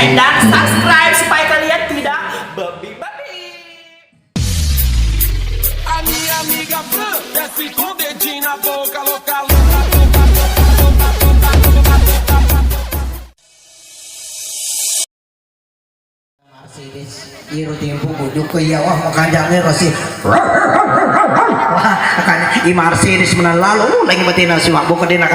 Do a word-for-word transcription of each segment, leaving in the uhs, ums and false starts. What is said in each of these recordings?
Dan subscribe supaya kalian tidak babi-babi. A minha amiga Fran desce com o dedinho na boca, louca, louca, louca, louca, louca, louca, louca, louca. Mercedes, iro tempo bujuk ke iya, wah, mau kanjang ero sih. Wah, kan i Mercedes menang lalu, uh, lagi mati nasi mabuk ke dia nak.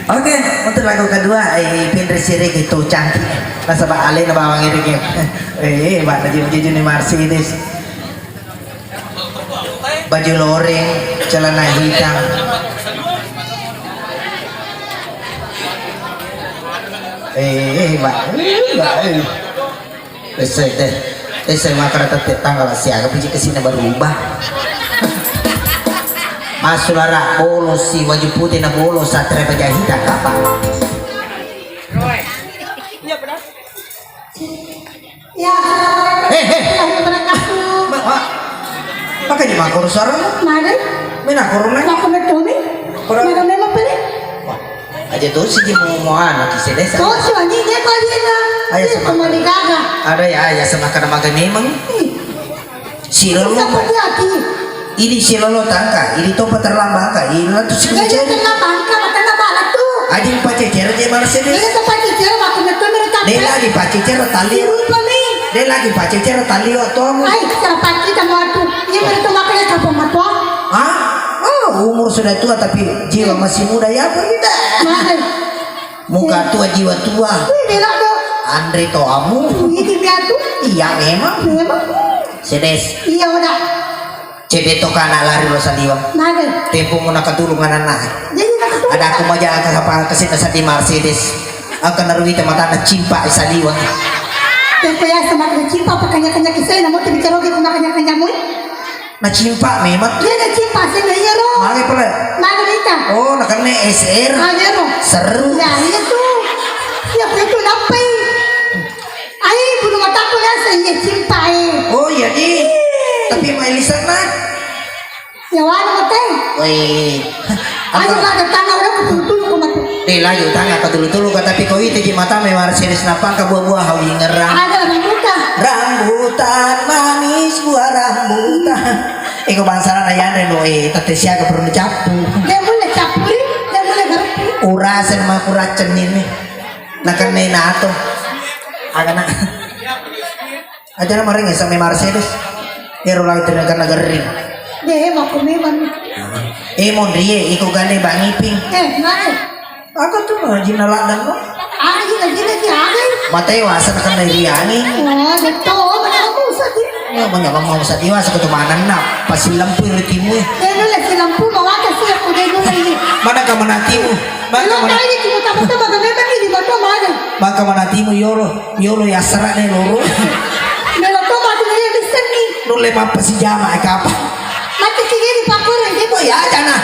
Oke, untuk lagu kedua, eh, Pinri Sirik itu cantik. Nasaba alena bawang iri. Eh, mana jauh-jauh ni Mercedes. Baju loreng, celana hitam. Eh, eh, Mbak. Eh, Mbak, eh. Ese deh, ese makkeda tette tanggal siaga piji kesini berubah. Masulara bolosi, waju putih na bolo, satria baja hitam kapang. Ya. Eh, eh. Ma-, ma-, makanya makoro suara. Mana? Mena korona. Makoro metoni. Korona. Mana memang pede? Wah, aja tuh siji mau, mau anu, kise desa. Tuh si wanyi dia kali na. Ayo, dia sama. Kembali gaga. Ada ya, ya sama karena makan memang. Ih. Silolo. Sama dia ki. Ini silolo tangka, ini topa terlambat ka, ini tuh si. Jadi kucing. Terlambat ka, makanya bala tuh. Aja pace cera je Mercedes. Ini tempat cicir, waktu metoni mereka. Dia lagi pace cera tali. Rupa nih. Dia lagi pace cera tali, oh, tuh. Ai, cara pakai sama tuh. Ini baru tuh makanya kapan matuang. Hah? Oh, umur sudah tua tapi jiwa masih muda ya, apa kita? Mana? Muka tua, jiwa tua. Wih, bela dong. Andre toamu. Ini dia tuh. Iya, memang. Memang. Sedes. Iya, udah. Cedde to kana lari lo saliwa. Mana? Tempo mo nakatulung ananna. Jadi nakatulung. Ada aku maja ka apa kesini sadi Mercedes. Aku naruita matana cimpa saliwa. Tempo ya sama cimpa apa kanya-kanya kisah namun bicara gitu makanya-kanya mu. Na cimpa memang. Iya, na cimpa sih, na iya, ro. Mage pale. Mage, Rita. Oh, na kenne S R. Ah, iya, ro. Seru. Ya, iya tuh. Ya, itu napai. Ai, bulu mataku ya, saya cimpa, eh. Oh, iya, di. Ih. Tapi mai lisan, nak. Ya, wanu, mate. Woi. Aja, Pak, datang, udah, aku tunggu, tunggu, aku mati. Deh, lagi utang apa dulu-dulu, kata Piko itu di mata memang serius, napang ke buah-buah, hau ingerang. Ada rambutan. Rambutan manis, buah rambutan. Iko bangsa na yane lo, eh, tette siaga perlu cappu. Dia mulai cappu, dia mulai ngerti. Urasen mah kuracen ini. Nakenne nato. Agana. Aja na maring sama Mercedes. Ero lagi ternyata nagerring. Deh, mako memang. Eh, mon rie, iko gande Bang Iping. Eh, mana? Aku tuh mau jina ladang lo. Aku jina, jina, jina. Matai wasa tekan dari angin. Oh, betul. Aku usah di. Ya, mau nyapa mau usah diwasa ketumanan na. Pasti lampu yang timu. Dia dulu si lampu mau atas sih aku dia dulu ini. Mana kamu nantimu? Mana kamu? Lo tahu ini cuma tahu tuh bagaimana ini, mana? Maka manatimu yolo, yolo ya serak deh loro. Melo to matu ya bisa nih. Nulle mappasijama e kapa. Mati sih ini pakor aja. Oh ya aja nah.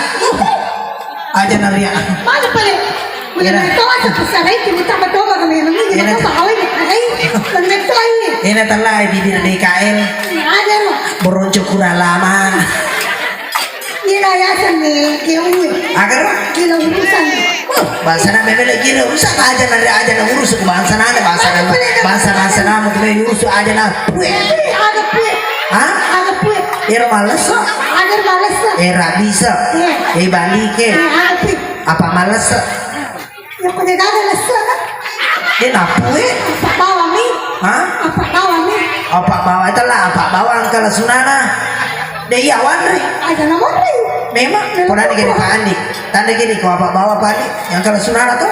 Aja nah ria. Mana pale? Iya, nah. Melo to matu pesarai kita matu maka memang ini. Iya, nah. Maka awal nih. Hai, melo to ini. Ini telah bibir D K L. Ada loh. Beronco kurang lama. Gila ya, seni, kiwi. Agar? Gila urusan. Wah, bahasa na memele gila urusan aja na, aja na urus bahasa na, bahasa na, bahasa, bahasa na mau kena urus aja na. Pue. Ada pue. Hah? Ada pue. Ira males. Ada males. Ira bisa. Iya. Eh, balik ke. Ada pue. Apa males? Yang punya dada lessa kan? Dia napu, eh? Apa bawang nih? Hah? Apa bawang nih? Apa bawang? Itulah apa bawang kalau sunana. Dia iya wanri. Aja na wanri. Memang. Memang. Pernah nih gini Pak Andi. Tanda gini kau apa bawang Pak Andi? Yang kalau sunana tuh?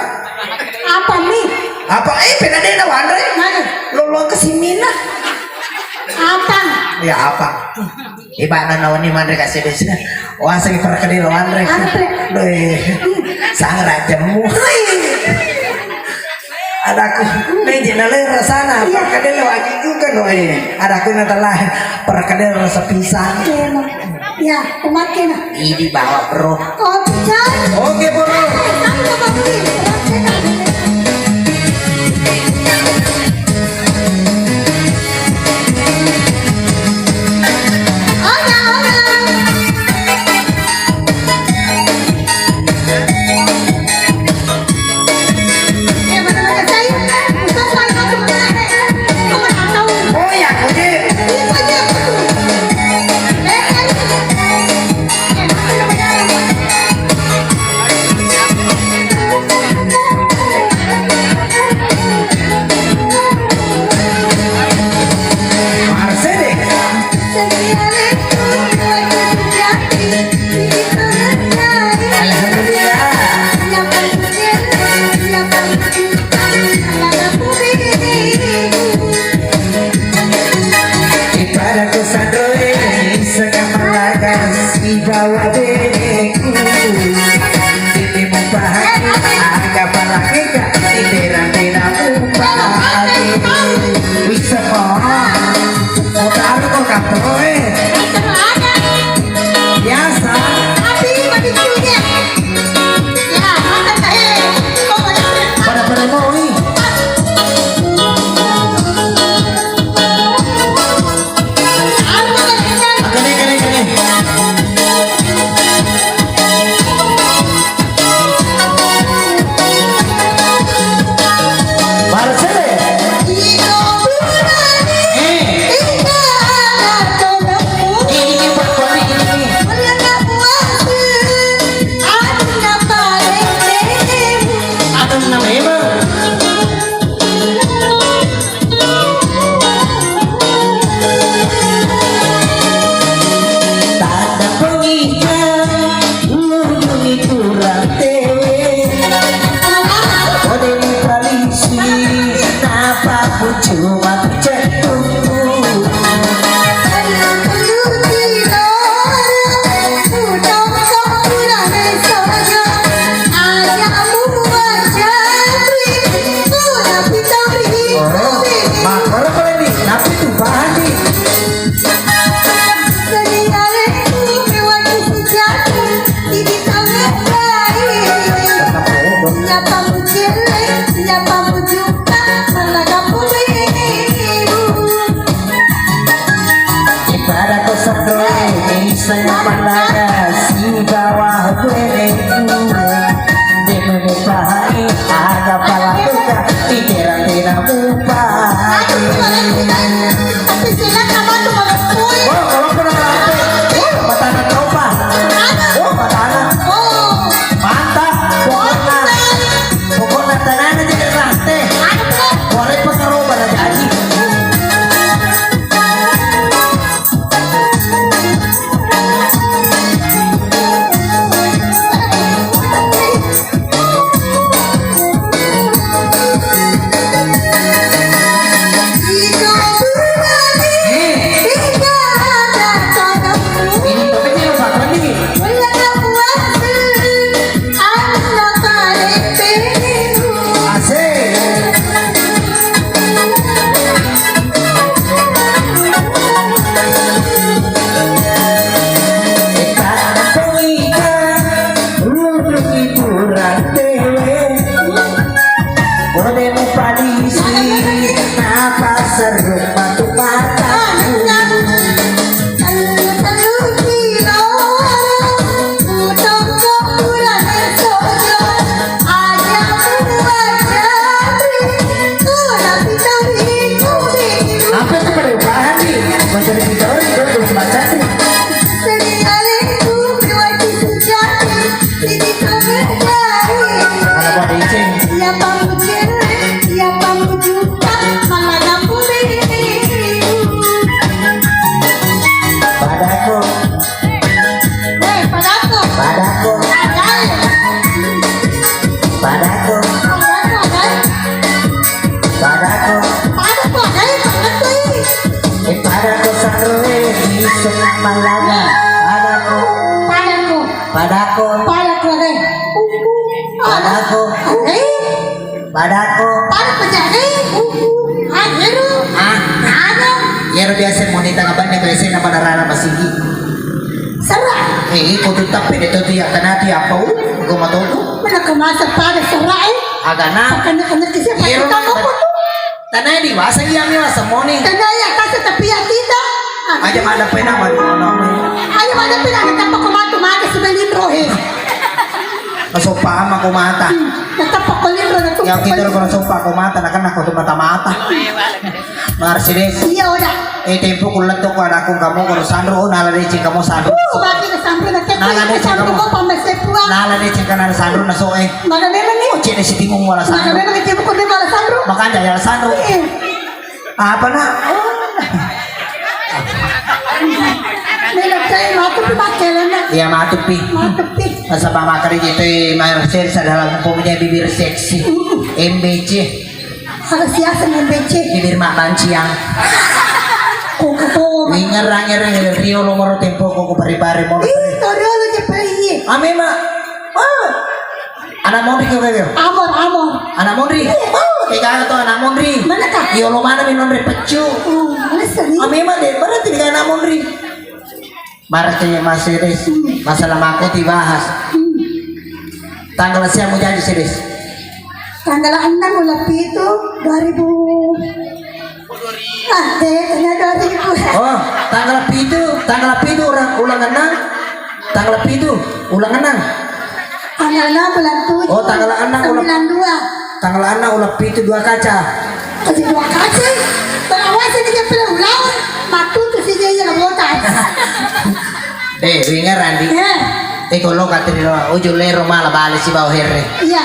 Apa nih? Apa? Eh, pernah dia na wanri? Mana? Lo lo kesimina. Apa? Ya apa? Ibana nawani manre kasi desa. Wasa ki perkedel wanre. Anre. Doi. Sangra jemu. Adaku meje na lera sana. Iya. Perkedel lagi juga doi. Adaku na telah perkedel rasa pisang. Iya, Mak. Ya, pemakai, Mak. Idi bawa bro. Oke, Bro. Memang. Tanda pengikat, lujungi kurang tewe. Kode ni polisi, napa ku cuma terjatuh. Oh, makkoro pole ni, napi tu pahani. Ibarat ko sedoe, iseng panaga, sibawa beleku. Demi pahai, aga palakuka, itera tena mupa. Tapi sila sama tu malah kui. Oh, kalau pernah, oh, matana coba. Oh, matana. Oh. Mantap. Pokoknya, pokoknya tanahnya jadi rante. Boleh pengaruh pada gaji. Boleh mu padisi, napa seru matu mata. Apa itu pada bahan nih? Macam di Victoria, itu terus macam nih. Ada apa, Dicing? Padako. Eh, padako. Padako. Padako. Padako. Padako. Padako. Padako. Padako. Eh, padako sanro, eh, di tengah malam. Padako. Padako. Padako. Padako, eh. Padako. Eh. Padako. Pada pejari. Aduh. Ah. Ada. Iyaro biasa monita ngabanne biasa na pada rara masigi. Serra. Eh, iko tu tapi de tu ya kana ti apa u? Iko matoku. Mana kemasa pada serra, eh? Agana. Kena kena kisi apa? Iyaro kita mau foto. Tanai di wasa iya mi wasa moni. Tanai ya kasa tapi ya kita. Aja mada pena madu. Aja mada pena, tetap aku matu mata sebenarnya rohe. Masoppa mako mata. Tetap pakoliro na tu. Ya, kita ro masoppa ko mata, na kena ko tu mata-mata. Marsi deh. Iya, udah. Eh, tempo ku letto ko ada ku kamu ko sanro, oh, nala deh cing kamu sanro. Uh, bagi ke sanro na tempo. Nala deh cing kamu. Ko pambe sepua. Nala deh cing kana sanro na so, eh. Mana memang nih? Oh, cek deh si timu wala sanro. Mana memang tempo ko dia wala sanro. Makanya ya sanro. Iya. Apa, Nak? Melo cai matu pi makkelana. Iya, matu pi. Matu pi. Nasaba makkeda itu mayar sales adalah mempunyai bibir seksi. M B C. Ada siaseng M B C. Bibir mak manciang. Kok ketua. Wingerang-ngerang riolo moro tempo kok bare-bare moro. Ih, toriolo je pei. Ame, Mak. Ah. Anak Monri kau kau. Amor, Amor. Anak Monri. Iya. Oh, tega to anak Monri. Mana kah? Yo lo mana mi Monri peccu. Oh, mana sih? Ah, memang deh, berarti dengan anak Monri. Marah ke Mas Sedes. Hmm. Masalah mako dibahas. Hmm. Tanggal siapa mau jadi Sedes? Tanggal enam bulan itu dua ribu. Ah, eh, tanya dua ribu. Oh, tanggal pitu, tanggal pitu orang ulang enam. Tanggal pitu, ulang enam. Tanggal enam bulan tujuh. Oh, tanggal enam ulang. Sembilan dua. Tanggal enam ulang pitu dua kaca. Kasih dua kaca. Pengawasan di jempel ulang. Matu tuh si dia yang botas. Eh, winga Randi. Eh. Eh, kalau kata dia, uju lero malah balik si bawah here. Iya.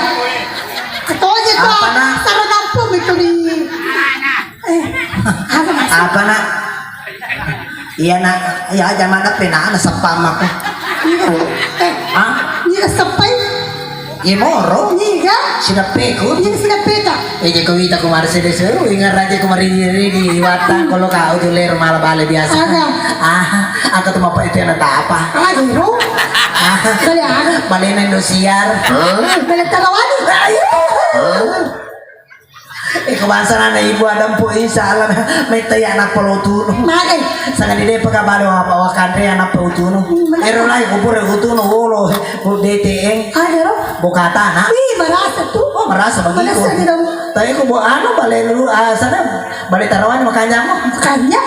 Ketoje Apa, Nak? Iya, Nak. Iya, aja mana pena, Nak, seppa mako. Iya. Ah? Iya, seppai. Iya, moro. Iya. Sideppeku. Iya, sideppeta. Eh, jeko wita ku Mercedes, eh, ingat raja ku maridi-ridi, watang kalau kau tuh ler malah bale biasa. Ada. Ah, aku tuh apa itu yang tak apa? Ada, bro. Ah. Bale ada. Balena Indosiar. Bale Tarawani. Ayo. Iko bangsa nana ibu ada empu, insya Allah metta ya nappa lo tunu. Magai. Sanga di depa ka balo apa wakanre ya nappa utunu. Ero lai kubur utunu wolo bu D T N. Ada ro. Bokata na. Ih, marasa tu. Oh, marasa begitu. Marasa di dalam. Tapi ku bu anu bale lu, ah, sana bale Tarawani makanya mo. Makanya.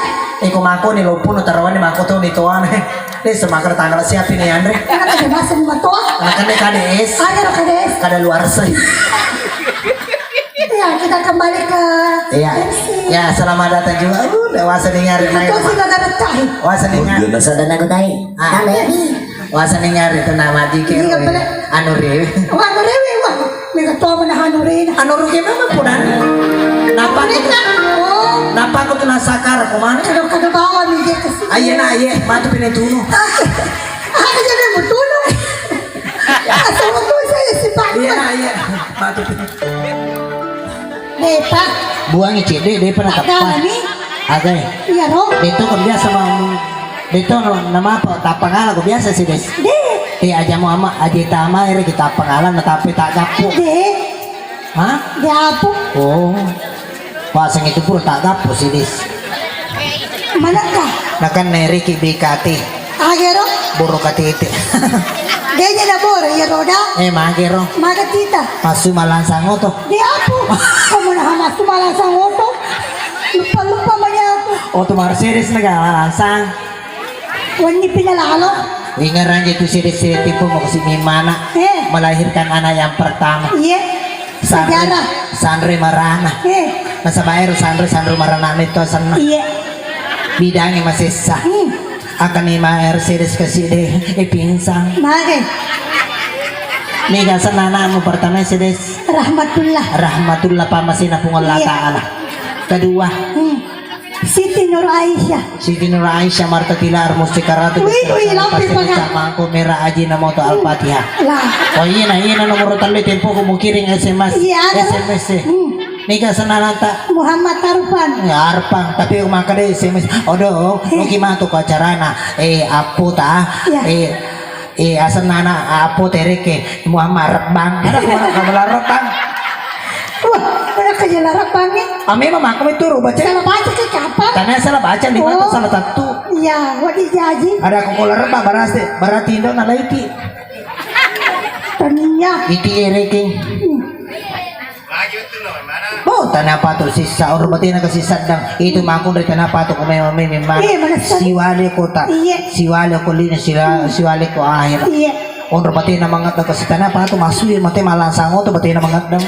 Iko mako ni lo punu Tarawani mako tu ni tuan. Ini semakar tanggal siapa ini Andre? Karena ada masa di matoa. Makanya K D S. Ada ro K D S. Kada luar sih. Ya, kita kembali ke Iya. M C. Ya, selamat datang juga. Uh, dewasa nih nyari. Itu sih kagak ada tai. Wasa nih nyari. Udah sadar aku tai. Ah. Tambah ini. Wasa nih nyari tuh nama dikit. Iya, bener. Anu Rewe. Oh, Anu Rewe, wah. Mega tua mana Anu Rewe. Anu Rewe memang punan. Napa aku tuh? Oh. Napa aku tuh nasakar kemana? Kado-kado bawa nih dia ke sini. Ayo nah, ayo. Matu pindah tunu. Aku jadi mau tunu. Asal waktu saya si Pak. Iya, iya. Matu. Depa. Buang cedde, depa na teppa. Agama ni. Agai. Iya ro. Deto kan biasa mau. Deto no nama apa? Tapangala ko biasa sih des. De. Eh, aja mau ama, aja tama ere kita pangala na tapi tak gapu. De. Hah? Gapu. Oh. Pasang itu pura tak gapu sih des. Manakah? Nakan neriki B K T. Agero? Boro katete. Deje na boro ya roda. Eh, magero. Maga tita. Pasu malansang oto. Di apu. Kamu nah masu malansang oto. Lupa-lupa manya aku. Oto Mercedes na gala lansang. Wenni pina lalo. Ingat aja itu sede-sede tipu mau kasih mimana. Eh. Melahirkan anak yang pertama. Iya. Sanre, sejarah. Sanre marana. Eh. Nasaba ero sanre, sanre marana metto senna. Iya. Bidangi masessa. Hmm. Akan ni Mercedes kasih deh, eh, pinsang. Mage. Mega senana mu pertama sedes. Rahmatullah. Rahmatullah pamasina Puang Allah Iya. Ta'ala. Kedua. Hmm. Siti Nur Aisyah. Siti Nur Aisyah, Marta Tilar, Mustika Ratu, Wih, wih, Sarah, lampi Pasir, paga. Camangku, Merah Aji, Namoto, Al-Fatihah. Lah. Oh, iya, nah, iya, nah, nomor telu tempo ku mau kirim S M S. Iya, ada. S M S, eh. Hmm. Mega senalanta. Muhammad Arfan. Ya, Arfan, tapi maka deh S M S. Odo, Eh. Mugi matu ke acarana. Eh, apa ta? Iya. Eh, Eh, asenna anak apa tereke Muhammad Rebang. Ada aku anak kamu Rebang. Wah, ada kerja Rebang nih. Ah, memang aku itu ro baca. Salah baca ke kapan? Karena salah baca di mata Oh. Salah satu. Iya, wadi jaji. Ada aku kalau Rebang berarti berarti Indo na laiti. Tania. Iti ereke. Hmm. Oh, tanah patu sisa, orang batena ke sisa dang. Itu makun dari tanah patu, kau memang memang mana? Iya, mana sisa? Siwale kota. Iya. Siwale ko lina, sila-, siwale ko akhir. Iya. Orang batena mangat ke si tanah patu, masuk ya, mate malang sango tu batena mangat dang.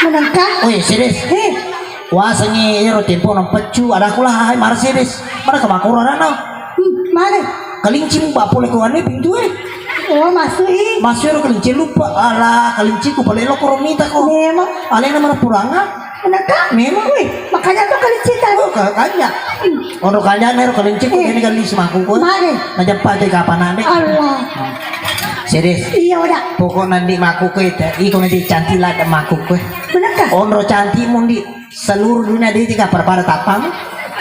Menangka? Oh, iya, serius. Heh. Wasangi ero tempo nang peccu, ada aku lah, hai, Mercedes. Mana ke makura rana? Hmm, mana? Kelinci mu bapole ko ane pintu eh. Oh, masuk i. Masuk ero kelinci lupa. Ala, kelinci ku pale lo koro mita ko. Memang. Alena mana puranga? Enak. Memang. Wih, makanya tuh kelinci tadi. Oh, ka-, kanya. Hmm. Oro kanya nero kelinci ku Iya. Ini kali semaku ko. Mari. Najappa te kapan ane. Allah. Serius. Iya, udah. Pokok nanti maku ko itu. Iko nanti cantik lah ada maku ko. Benar kah? Onro cantik mundi. Seluruh dunia dia juga pada tapang.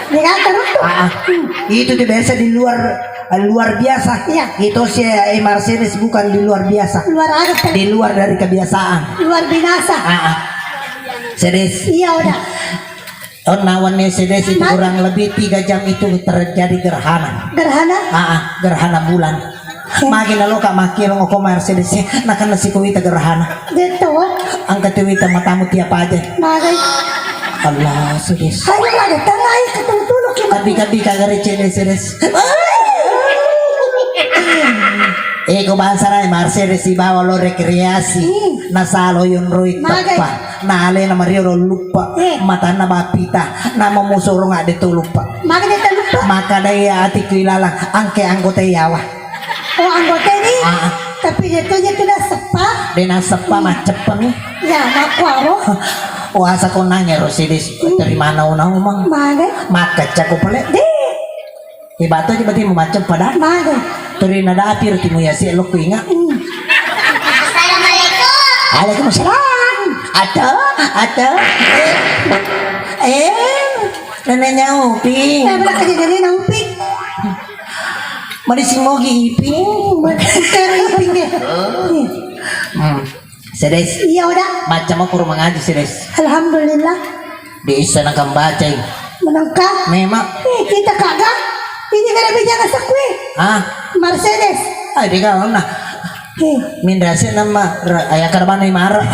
Dia kan terus tuh. Ah, ah. Itu tuh biasa di luar, eh, luar biasa. Iya. Itu si, eh, Mercedes bukan di luar biasa. Luar ada, Pak. Di luar dari kebiasaan. Luar binasa. Ah, ah. Sedes. Iya, udah. Oh, nawannya sedes itu Mas. Kurang lebih tiga jam itu terjadi gerhana. Gerhana? Ah, ah, gerhana bulan. Magi naloka makkiro ngoko Mercedes, eh, nakanna siko wita gerhana. Detto. Angkat wita matamu tiap aja. Magai. Allah, sedih. Ayo lah, datang, ayo ketemu dulu kita. Tapi, tapi kagak receh, serius. Eh, ko bangsa rai Mercedes sibawa lo rekreasi. Hmm. Nasalo yonroi Magai. Teppa. Na alena mario lo lupa. Eh. Matanna bapita. Nama musorong ade to lupa. Magai de to lupa. Maka daya atiku ilalang. Angke anggota yawa. Oh, anggota ini. Ah. Tapi dia tuh, dia tuh udah sepa. Dia naseppa Hmm. Maceppa nih. Ya, ngaku aro. Puasa ko nanya ro sedes terima nau-nau mang. Maga. Makacca ko pale. De. Ibato aja berarti macam pada. Maga. Terina dapir timu ya si lo kuinga. Assalamualaikum. Waalaikumsalam. Ada, ada. Eh, neneknya Uping. Eh, berarti jadi Uping. Mari si mogi Iping. Bukan Iping deh. Hmm. Sedes. Iya, udah. Macam aku rumah ngaji, Sedes. Alhamdulillah. Bisa nakam baca. Menengka. Memang. Eh, kita kagak. Ini gara bijak sakwe. Ah. Mercedes. Ah, dia kau nah. Eh. Mindase nama ayah karbana imara.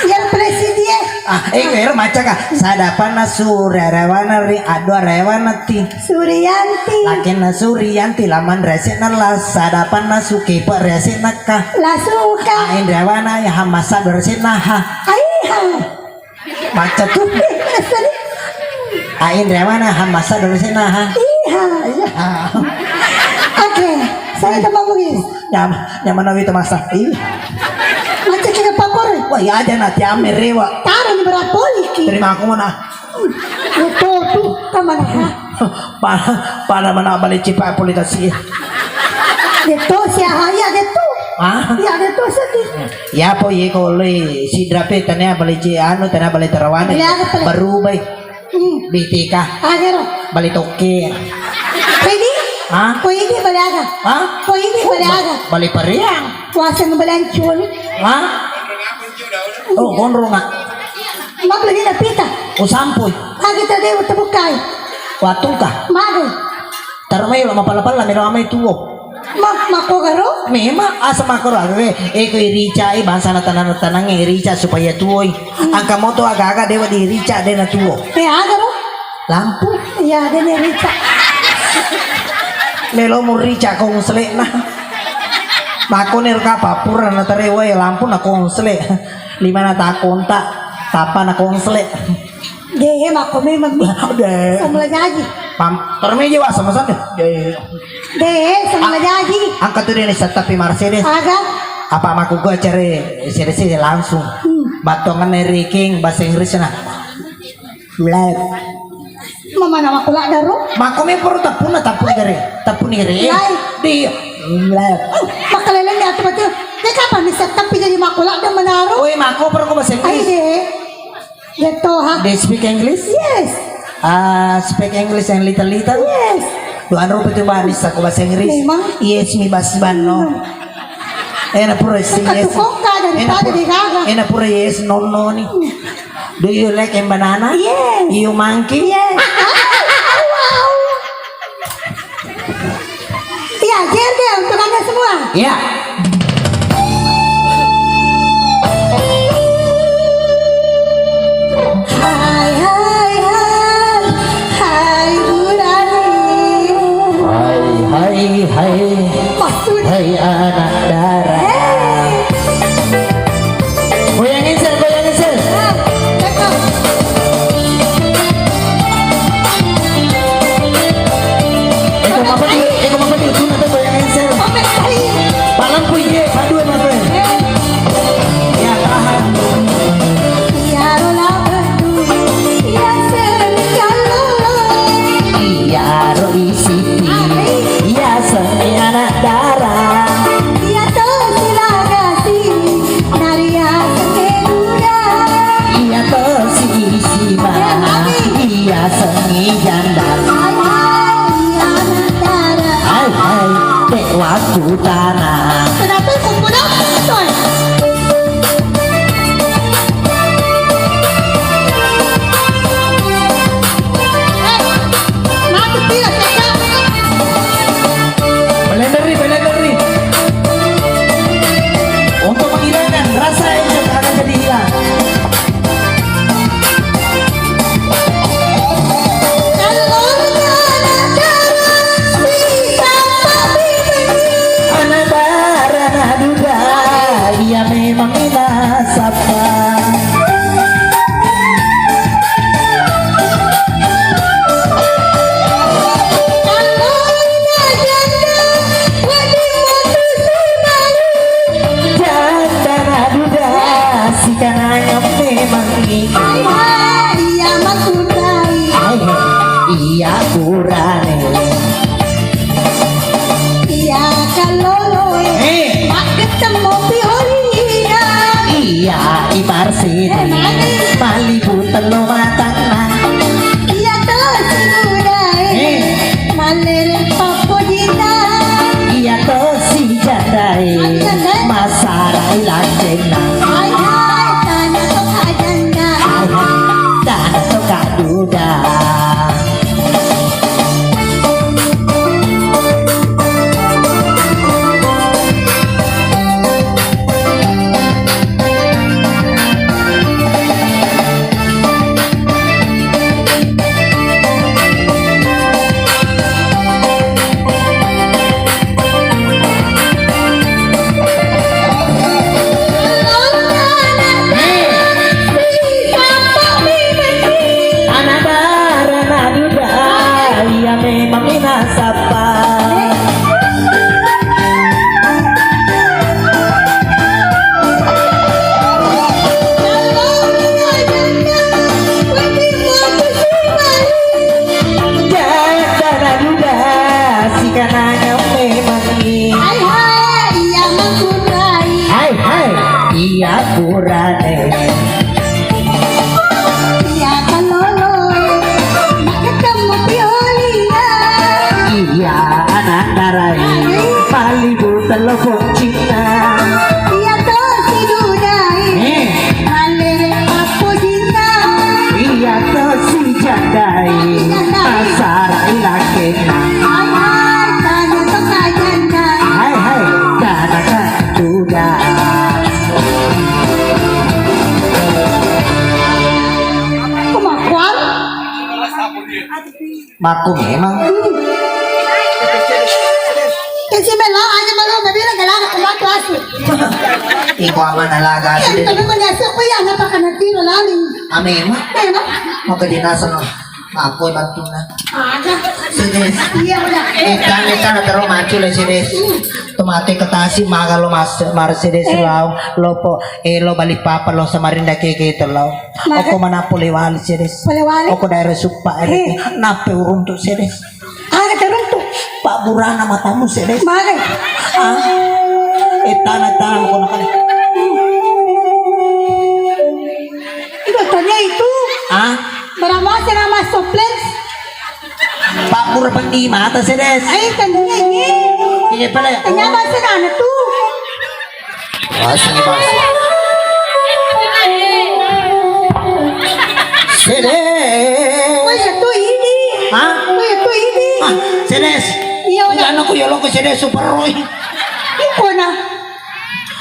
Yang presiden. Ah, eh, ero maca ka. Sadapanna su rewana ri adua rewana ti. Surianti. Lakinna Surianti laman rese'na la sadapanna sukepe rese'na ka. Lasuka. Ain rewana ya hamasa rese'na ha. Aiha. Baca tu. Ain rewana hamasa rese'na ha. Iha. Iya. Oke, saya tambah mungkin. Nyam, nyaman nawi itu masa. Iya. Macam kita papor. Wah, iya aja nanti ame rewa. Taruh di berapa poliki. Terima aku mana. Betul tuh, kamar ha. Pada, pada mana balik cipa politasi. Deto sia haya deto. Ah? Ya deto sedih. Ya po ye ko le si drape tania balik ci anu tania balik terawane. Balik aga pale? Baru bai. Hmm. B T K. Agero. Balik toke. Ko ini? Ah? Ko ini balik aga? Ah? Ko ini balik aga? Balik periang. Kuasa ngebelancun. Ah? Oh, konro nggak? Mabeli dia pita. Oh, sampui. Lagi tadi udah bukai. Watungka. Maga. Tarmai lo mapala-pala melo amai tuo. Ma, makko garo? Memang asa makko garo. Eh, eh, ko irica, eh, bangsa na tanang-tanang, eh, irica supaya tuoi. Hmm. Angka moto aga-aga dewa di irica, dena tuo. Eh, agaro? Lampu. Iya, dena irica. Melo mu rica konslet nah. Makko ni reka papura na tare wae lampu na konslet. Lima na takonta, tapa na konslet. Deh, makko memang. Deh. Semula jaji. Pam, termeja wa sama sana. Deh. Deh, semula jaji. Angkat tu dia ni setapi Mercedes. Aga? Apa makku gua cari sede-sede langsung. Hmm. Batongan riking bahasa Inggris na. Black. Mama nama kula daro. Makko me poro tapuna tapuni gare. Tapuni gare. Lai. Di. Black. Makaleleng di atu betul. Dia kapan bisa tapi jadi makula dan menaruh? Oi, makko poro ko bahasa Inggris. Ayo deh. Dia toha. They speak English? Yes. Ah, speak English and little little. Yes. Doan rupa tu baris aku bahasa Inggris. Memang. Yes, mi bas banno. Ena pura si yes. Suka-suka daripada Ena pura, digaga. Ena pura yes nonno ni. Do you like a banana? Yes. You monkey? Yes. Wow. Iya, Jer, Jer, untuk Anda semua. Iya. Hai, hai, hai, hai, Burani. Hai, hai, hai. Maksud Hai anak dara. Hei. Goyang Insel, goyang Insel. Ah, cakep. Eko mapa di, eko mapa di ujung atau goyang Insel. Oke, hai. Pala Memangngi. Hai, hai, iya makkunrai. Hai, hai, iya purane. Iya kaloloe. Eh. Makketemmo piolina. Iya ibarsini. Eh, magi. Malibu tello matanna. Iya to sidudae. Eh. Mallere pappojinna. Iya to sijandai. Sijandai. Masarai lakkenna. Hai, hai, tana to kajanda. Hai, hai, tana to kaduda. Anak dara naduda, iya memang minasappa. Janda naduda, sikananya memangngi. Hai, hai, iya makkunrai. Hai, hai, iya purane. Iya kalolo, makketemmo piolina. Iya anak darai, malibu tello pojinna. Iya to sidudae, eh, mallere pappojinna. Iya to sijandai, sijandai. Masarai lakkenna. Hai, hai, tana to kajanda. Hai, hai, tana kaduda. Kemakuan. Makku memang. Kasi melo aja malu, mabila galana kematu asu. Iko aman alaga. Iya, tapi mana asu aku ya, ngapa kana tiro laling. Ame emang. Emang. Mau ke dinas no. Aku bantu na. Ada. Sedes. Iya, udah. Eh, kan, kan terus maju le sedes. Tomate ketasi maga lo mas Mercedes. Eh. Lau, lo po, eh, lo Balikpapan, lo Samarinda keke itu lo. Maga. Oko mana pole wali sedes. Pole wali. Oko daerah Suppa, eh, eh, nape uruntu sedes. Aga teruntu. Pak burana matamu sedes. Maga. Ah. Eh, tanah, tanah, kono kali. Itu tanya itu. Ah. Berapa sih nama toples? Pak Purba di mata sedes. Ai, tanya ini. Ini pale. Tanya bahasa sana tuh. Masih, masih. Sedes. Oh, ya tuh ini. Hah? Oh, ya tuh ini. Ah, sedes. Iya, udah. Udah, aku ya lo ke sedes super roy. Iko na.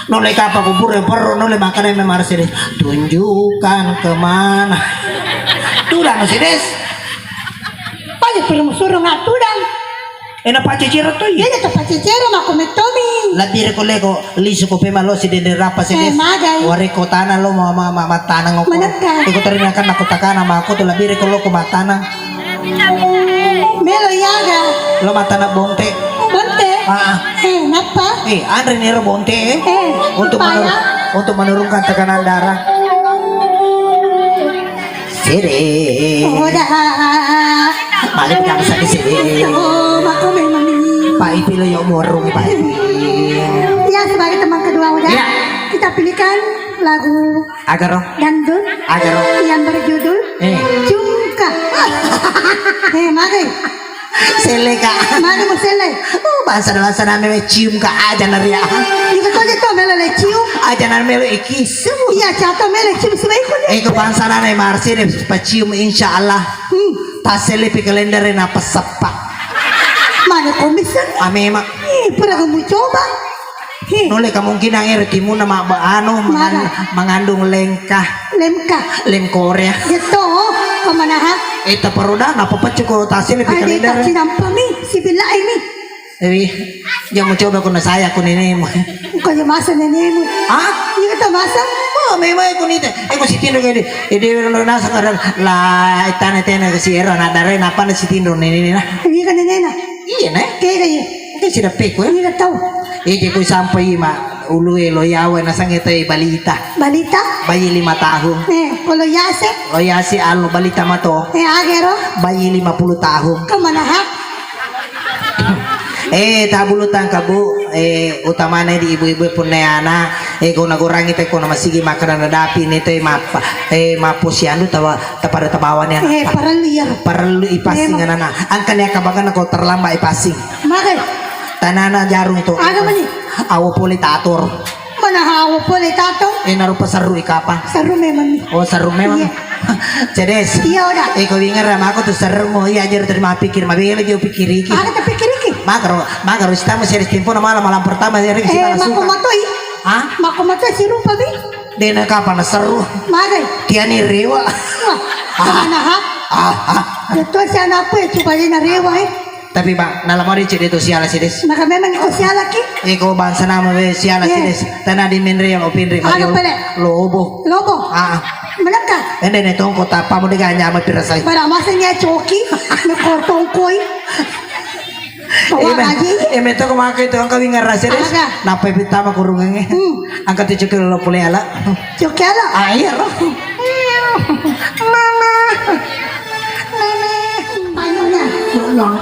Nole kapa kubur ya perro, nole makana memang harus sedes. Tunjukkan kemana. Tuh, udah, sedes. Aja permusuro ngatudang. Ena pacecero to iya. Ena to pacecero mako mettomi. Labire ko leko lisu ko pema lo si dende rapa si. Eh, des. Magai. Wareko tanah lo ma, ma, ma, ma tanah ngoko. Manakka? Iko terina kan aku takana mako to labire ko lo ko ma tanah. Melo yaga. Lo ma tanah bonte. Bonte? Ah, ah. Eh, napa? Eh, anre nero bonte, eh. Eh, untuk supaya menur-, untuk menurunkan tekanan darah. Sede. Oda. Malik bangsa di sini. Oh, mako memang. Pak Ipi lo yuk murung, Pak Ipi. Ya, sebagai teman kedua udah. Ya. Kita pilihkan lagu Agaro. Dangdut. Agaro. Yang berjudul, eh, Cungka. Eh, mari. Sele ka. Magi mo sele. Oh, bahasa bahasa name cium ka aja naria. Iko to je to melo le cium. Aja na melo ikisu. Iya, cato melo cium sebaiknya. Eko bangsa nane marsi de pacium insyaallah. Hmm. Tasele pi kalender na peseppa. Mana komisan? Amema. Ih, pura kamu coba. He. Nulle kemungkinan ero timunna mabba-, anu, mangan-, mengandung lengkah. Lemka. Lem Korea. Getto, kemana ha? Eh, taparoda, napa peccu ko tasile pi kalender? Ade, tak sinampami, sibillahi mi. Eh, jangan coba ko na saya ko nenemu. Engkau je masa nenemu. Hah? Iya, kita masa. Oh, memang aku nite. Eh, ko sitinro ke di, eh, di lo nasa kadang la tane tene ke si ero na dare napa na sitinro nene na. Iya, kan nenena. Iya, ne? Kega iya. Oke, sudah peko, ya? Iya, tahu. Eh, je ko sampai ma. Ulu e lo yawa nasange te balita. Balita? Bayi lima tahun. Eh, kalau yase? Lo yase alo balita mato. Eh, agero? Bayi lima puluh tahun. Kemana ha? Eh, tabulu tangka, Bu. Eh, utamane di ibu-ibu punneana. Eh, gona gorangi te kona masigi makkada nadapi ni te mappa. Eh, mapo siandu tawa tapada tabawani anak. Eh, parellu iya. Parellu ipasing anana. Angka ni akabagana ko terlambat ipasing. Maka. Tanana jarung itu. Aga mani? Awo pole tator. Mana hawa pole tato? Eh, narupa serru i kapang. Serru memang ni. Oh, serru memang. Iya. Cedes. Iya, udah. Eh, kau ingat sama aku tuh serru mau iya aja terima pikir, mabela jauh pikir iki. Ada tak pikir iki? Makaro, makaro istamu series tempo na malam, malam pertama ya, eh, mako matoi. Hah? Mako matoi si rupa bi. Dena kapang na serru. Magai. Tiani rewa. Wah, mana ha? Ah, ah. Betul si anak apa ya coba dena rewa eh. Tapi, Bang, nala mori cedde tu siala sides. Maka memang iko siala ki? Iko bangsa nama we siala sides. Tanah di menre yang opinri. Ada pale? Lobo. Lobo. Ah. Meneka? Ende ne tongko tapa mo dega nyama pirasai. Bara masa nya coki. Mekor tongkoi. Bawa aja. Eh, me toko makai tu angka wingar rasa des. Ada. Napa pitama kurungange? Hmm. Angka tu coki lo pole ala. Coki ala? Ah, iya roh. Mama. Mama.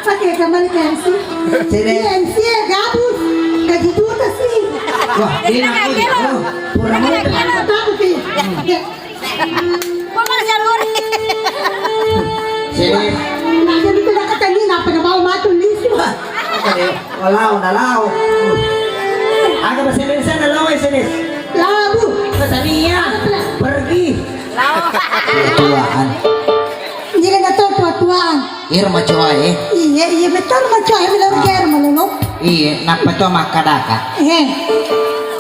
Pakai kamar M C. Sini. Iya, M C ya gabus. Gaji buta sih. Wah, ini aku. Oh, kurang ajar. Aku takut sih. Sini. Nah, jadi kita kata ini, kenapa nggak mau mati, Lis? Oke, oh, lao, na lao. Aga bahasa Indonesia na lao, S M S. Lao, Bu. Bahasa Nia. Pergi. Lao. Tuaan. Jadi na to tua-tuaan. Ir macoa, eh. Iya, iya, betul macoa, eh, bilang ger malolo. Iya, nappa to makkadaka. Eh.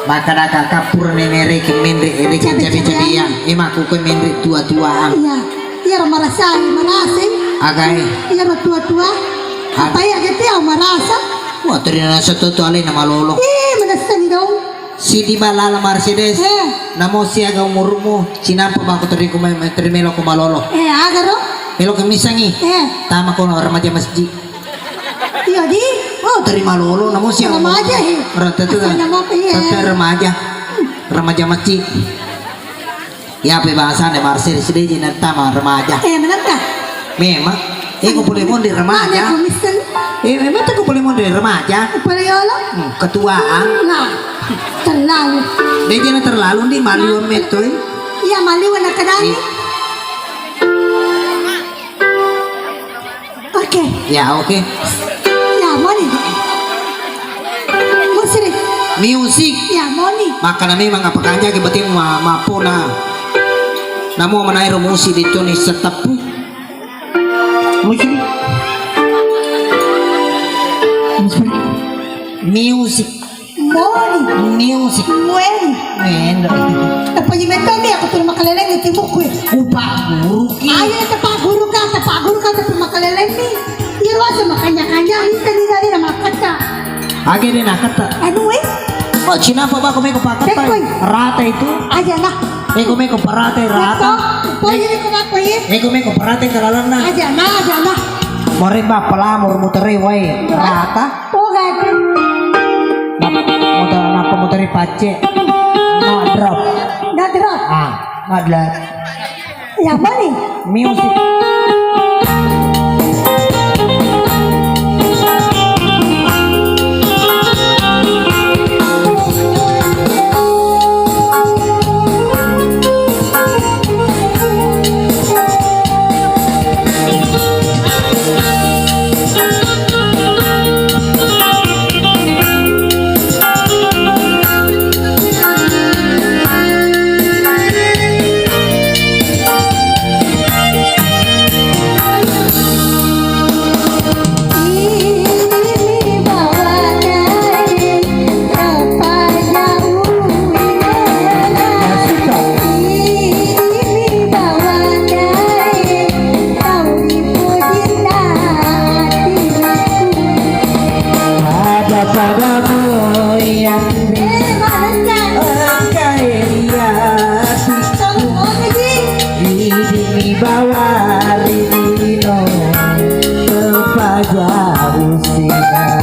Makkadaka kapur nene reke menre, reke cabe-cabeang. Cabe-cabeang. Eh, maku ke menre tua-tuaan. Iya. Iyaro marasai, marasai. Agai. Iyaro tua-tua. Apa ya gitu ya marasa? Wah, terina satu tu alena malolo. Eh, manessani dong. Sidi balala Mercedes. Eh. Namo siaga umurmu, sinampa bako teriku mai, mai teri melo ko malolo. Eh, agaro? Melo ko misangi. Eh. Tama ko remaja masjid. Iya di. Oh, terima lolo, namo siaga remaja, eh. Rata tu. Nama apa, iya. Rata remaja. Remaja masjid. Iya, pe bahasana Mercedes de ji nattama remaja. Eh, menanta? Memang. Eh, ko pole monde remaja. Mana ko misen? Eh, memang tu ko pole monde remaja. Pole yolo? Hmm, ketuaan. Nah, terlalu. De ji na terlalu di maliwan metto, eh. Iya, maliwan nak kenani. Iya. Oke. Ya, oke. Ya, moni. Musrik. Music. Ya, moni. Makana memang apa kanja ke batin ma, mapona. Namo manairo musik di tuni seteppu. Musik. Musik. Music. Moni. Music. Wen. Mendo. Tapi metto mi aku turu makaleleng di timukku. Upaguru ki. Ayo, tepak guru ka, tepak guru ka, tepak makaleleng ni. Iya, ruasa makanya-kanya, ini tadi dari nama kata. Age de nakata. Anu, eh? Oh, cinapa bako meko pakata? Rata itu. Aja lah. Eko meko parata rata. Pokoknya ini kenapa ya? Eko meko parata kalalanna. Aja lah, aja lah. Moremba pelamur mutere wae rata. Oh, gak ada. Nap-, muter, napa muteri pacce? Madrop. Madrop. Ah, madrop. Yang mana? Music. Ada padamu yang engkau hiasi. Idi mi bawa ri lino, tepaja usina.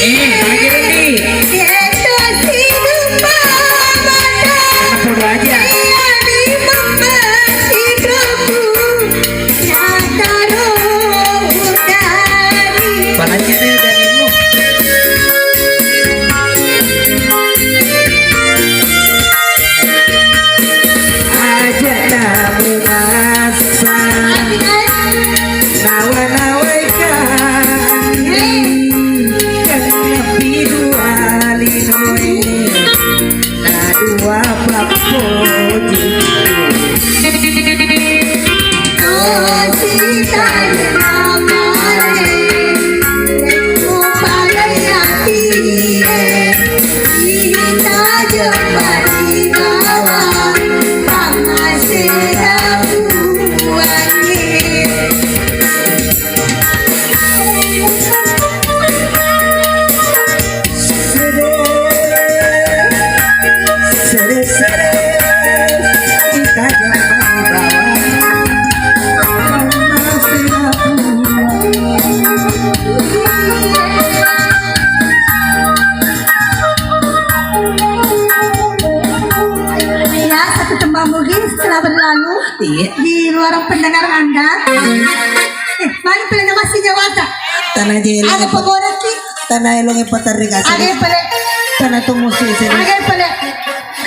Eh, bagi Randy. Podo aja. Apalagi itu darimu. Aja kamu rasa. Nawa-nawai kami, kami dua linoe, na dua pappoji. Kosita namare, mupalai atie, ita jemari bawa, pammasera puangnge. Ya, satu tembang bugis telah berlalu. Iya. Di luar pendengaran Anda. Eh, mari pale na massi nyawata. Tana je elong. Ada pegoraki. Tana elong e patarri kasih. Ada pale. Tana tu musi sini. Ada pale.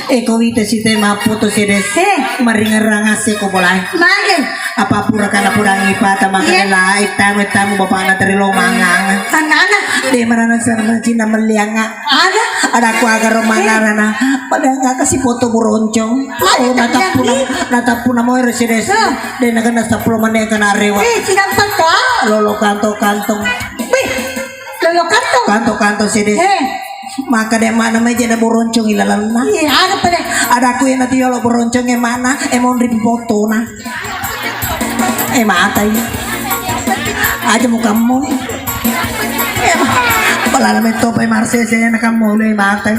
Eh, ko wita site mapputu sede. Eh. Maringerang ase ko bolai. Mage. Apa pura kana purangi pata makanya. Iya. Lah, itamu, itamu bapakna teri lo mangang. Tanana. De marana sarana cina melianga. Ada. Ada ku agaro manarana. Pada nggak kasih foto buroncong. Oh, natappuna, natappuna mo ero sede. Hah. De nagana sepuluh menit kena rewa. Eh, sidang teko. Lolo kantong-kantong. Wih, lolo kantong. Kantong-kantong sede. Eh. Maka de mana meja na buroncong ilalanna. Iya, ada pale. Ada ku yang nanti yolo buroncong yang mana? Emon ribu foto na. Eh, matai. Aja mukammu. Eh, ma-, balala metto pai marsese na kammu le matai.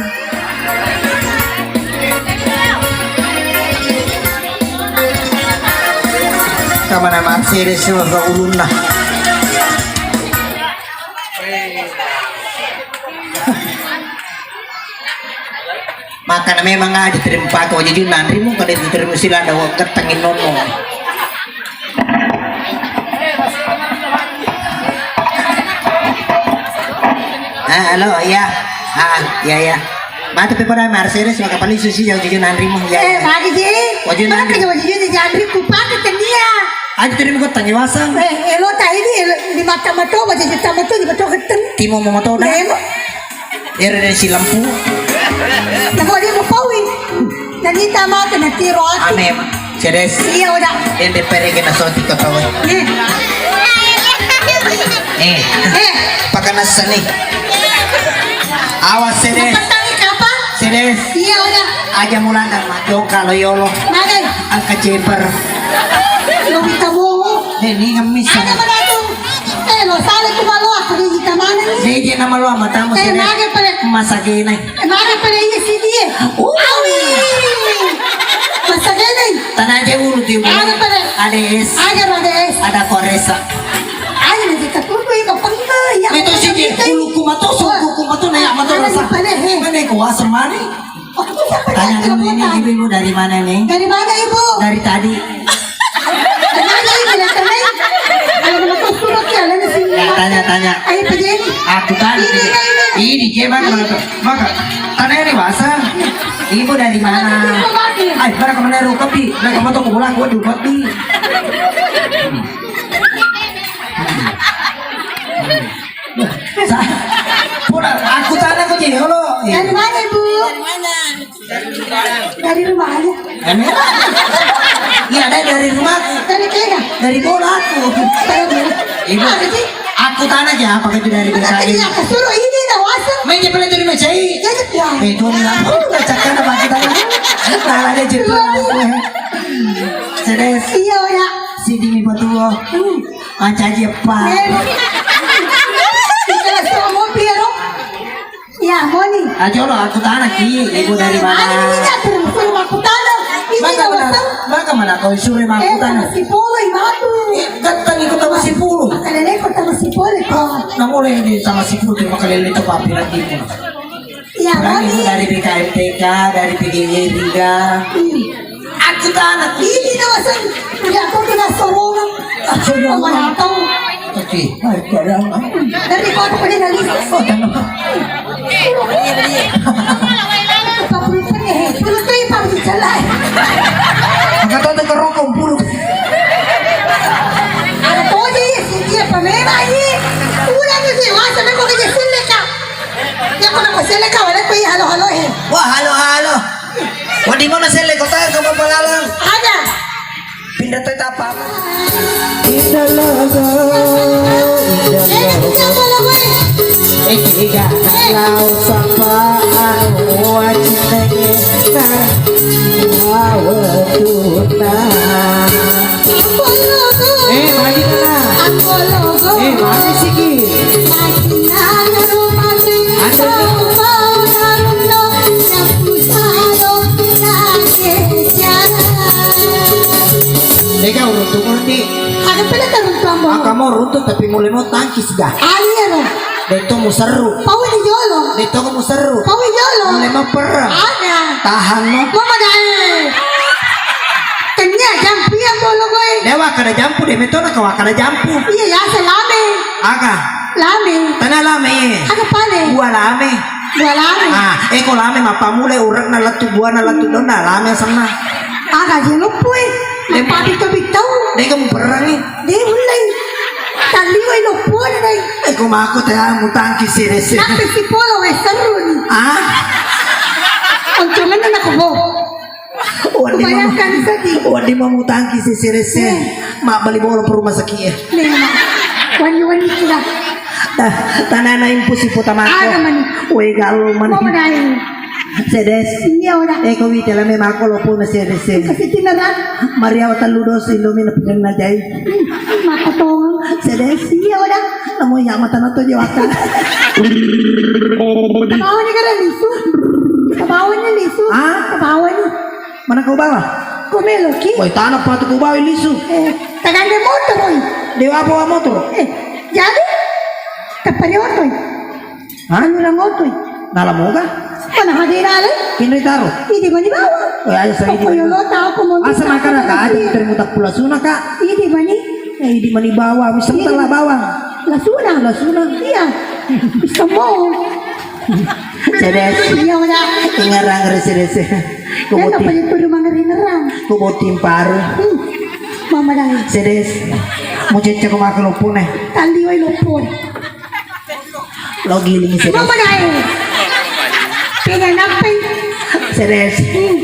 Kamana marsese semua ke ulunna. Makana memang aja terima pake wajujunna anrimu, kada itu terima silada wa gettangi nono. Ah, halo, iya. Ah, iya, iya. Matu pe pada Mercedes maka paling susi jauh jujunna anrimu. Iya, eh, iya. Pagi ji. Wajunna anri. Maka wajujunna anri kupake tenia. Aja terima kau tanya wasang. Eh, elo tadi di, elo, di mata mato, wajah juta mato, di mato geteng. Timo mau mato dah. Elo. Ere dari si lampu. Nako dia mau pawin. Nanti tamat nanti roat. Ame, sedes. Iya, udah. Ende pere kena soti ke pawai. Eh. Eh. Eh. Pakana seni. Awas sedes. Petani kapan? Sedes. Iya, udah. Aja mulana mato kalau yolo. Mana? Angka ceper. Lo kita mau. Eh, ini ngemis. Ada mana tuh? Eh, lo sale tu maloa, ko de' ji tamana ni. De' je na maloa matamu. Eh, sede. Mage pale. Masagena. Eh, mage pale iya sidi e. Uh. Awi. Masagena. Tanaje ulu ti ulu. Mage pale. Ada es. Ada, ada es. Ada koresa. Ayo nanti tak tunggu itu pernah ya. Itu sidi ulu kumato, sungku kumato, na ya mato rasa. Pale, he. Mana kuasa mani? Tanya dulu ini, ibu, ibu dari mana nih? Dari mana, Ibu? Dari tadi. Dari mana, Ibu? Dari tadi. Kalau mau ke surat ya, lalu sini. Ya, tanya, tanya. Ayo, Pak Jenny. Aku tanya. Ini, ini, ini. Ini, dia mana, mana tuh? Maka, tanya ini bahasa. Ibu dari mana? Ibu dari mana? Ay, mana kemana lu, kopi? Nah, kamu tuh mau pulang, gua dulu, kopi. Sa-, pura, aku tanya kau je, halo. Dari mana, Ibu? Dari mana? Dari rumah aja. Emang? Iya, ada dari rumah. Dari kena. Dari bola aku. Ibu, apa sih? Aku tanya aja, apa itu dari desa ini? Iya, suruh ini dah, wasem. Main dia pernah dari Mesai. Ya, ya. Eh, tuh, ini apa? Udah cakar apa kita? Salah dia cerita. Sedes. Iya, ya. Sini, Ibu, tuh. Hmm. Mancaji eppa. Eh, kita suruh mobil, ya, Rom? Ya, moni. Aja lo, aku tanya ki, ibu dari mana? Ada ini, ya, terus suruh aku tanya. Ini maka mana, maka mana kau suruh aku tanya? Eh, si Polo, Ibu. Eh, kata ni kota si Polo. Kata nenek kota si Polo. Namulai ini sama si Putri makalele itu papi lagi. Iya, Lagi dari B K M T K, dari P G Y Riga. Aku tanah. Ini kawasan. Udah aku kena sorong. Aku mau tahu. Oke. Dari kota pada dari. Oh, tanah. Apa perutnya? Perutnya apa bicara? Angkat tangan ke rokok bulu. Ada toje iya, si dia pamela iya. Udah tuh sih, masa aku kerja seleka. Ya kau nak seleka, wala kau iya halo halo eh. Wah, halo halo. Wadi mana seleka? Kau tak kau palalang. Ada. Pindah tetap apa? Indah logo, indah logo. Eh, tidak tahu siapa anu wajib. Eh, magi tana. Eh, magi siki. Ada. Deka uruntu murni. Ada pernah taruntu ambo. Aka mau runtu tapi mulai mau tangkis dah. Ayo. Detto muserru. Pau di jolo. Detto muserru. Pau di jolo. Mulai mau perra. Ada. Tahan no. Mama dai. Kenya jampu ya bolo gue. Dewa kada jampu de metona kawa kada jampu. Iya ya selame. Aga. Lame. Tana lame. Aga pale. Buah lame. Buah lame. Ah, eko lame mappamula urekna lettu buana lettu donna lame senna. Aga je luppu e. Mappabittau-bittau. Deka muperrangi. De ullai. Talliwai luppu dai. Eko mako te mutangki sirese. Nappe si polo we serru ni. Ah. Untunganna nako bo. Wadi mau, Bayangkan sedih. Wadi mau mutangki si sirese. Iya. Mak bali bolo per rumah sakit ya. Memang. Wani-wani sudah. Dah, tanana impu si puta mako. Ada mani. Woi gaul mani. Mau menai. Sedes. Iya udah. Eko wite lame mako lo puna sedes. Kasih tinaran. Maria tallu dos Indomie na pernah jai. Mako tong. Sedes. Iya udah. Namo ya mata nato jawata. Tabawa ni kada lisu. Tabawa ni lisu. Ah? Tabawa ni. Mana kau bawa? Kau meloki? Woi, tanah patu kau bawa lisu. Eh, tagandeng motor, oi. Dewa bawa motor. Eh, jadi? Tepari oto, oi. Hah? Anu lang oto, oi. Dalam moga? Mana hadi dale? Pinri taro. Idi mani bawa. Oh, ayo, saya idi. Pokoknya lo tahu, aku mau Asa minta makan apa kak, lagi. Ada termutak pula suna kak. Idi mani. Eh, idi mani bawa, bisa Idi. Telah bawa. Lasuna. Lasuna. Iya. Bisa mau. Sedes. Iya, udah. Ingerang sedes. Kau Kenapa boti. Itu rumah ngeri ngerang? Kau boti paru. Hmm. Mama dai. Sedes. Mau cecek kau makan lopone. Tali wai lopone. Lo giling sedes. Mama dai. Pengen apa? Sedes. Hmm.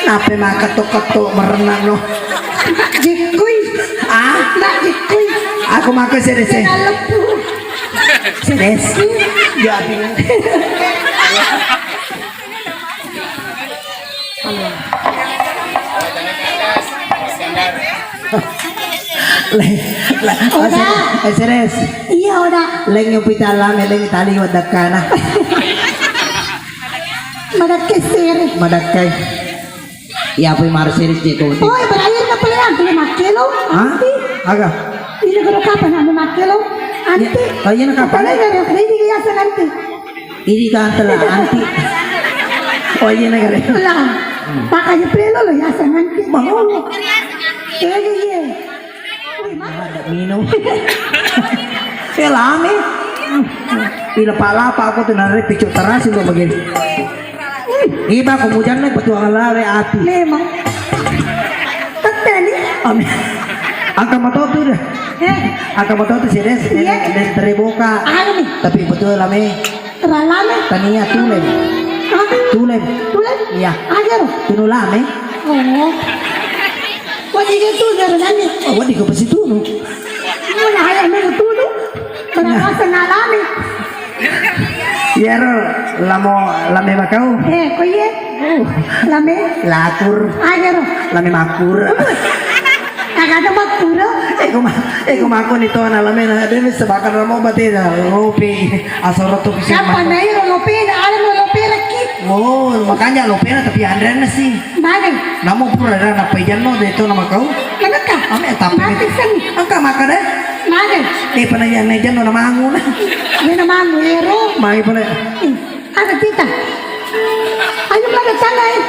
Nape maka tok-tok merenang lo? Jekui. Ah? Nak jekui. Aku makan sedes. Pengen lepu. Sedes. Jadi. Le, le, Oda. Sedes. Iya, Oda. Leng yang pita lame, leng tali wadakkana. Madakkai sere. Madakkai. Iya, apa yang marah series dia tuh? Oh, berakhir ke pilihan, pilih makke lo. Hah? Anti. Aga? Ini guru kapan anu makke lo? Anti. Iya. Oh, iya, kapan? Apa lagi ada ini biasa nanti? Ini kan telah anti. Oh, iya, negara. Lah, makanya pilih lo, lo ya, nanti. Mau lo. Iya, iya. Ada minum. Eh, lame. Ila pala apa aku tuh nare picuk terasi lo begini. Iba kemudian nih petualang lawe api. Memang. Tette nih. Amin. Angka motor tuh deh. Eh. Angka motor tuh sih deh. Iya. Dan tereboka. Anu nih. Tapi betul lame. Teralame. Tania tulem. Hah? Tulem. Tulem? Iya. Agar. Tunu lame. Oh. Wadi ke tu jalan nih. Oh, wadi ke pasti tunu. Mana ayah mau tunu? Berasa ngalami. Iyaro lamo lame makau. Eh, ko iye? Lame? Lakur. Aja ro. Lame makur. Kagak ada makur. Eko ma-, eko mako ni to na lame na de sebakar lamo bate na lope asoro to bisa. Kapan na iro lope na ada mau lope reki. Oh, makanya lope na tapi Andrean sih. Bade. Namo pura ada na pajanno de to nama kau. Kenapa? Ame tapi. Mati sen. Angka maka deh. Mage. Eh, pernah ya, meja nona mangu na. Nona mangu, ero. Mai pole. Eh, ada kita. Ayo pada sana, eh.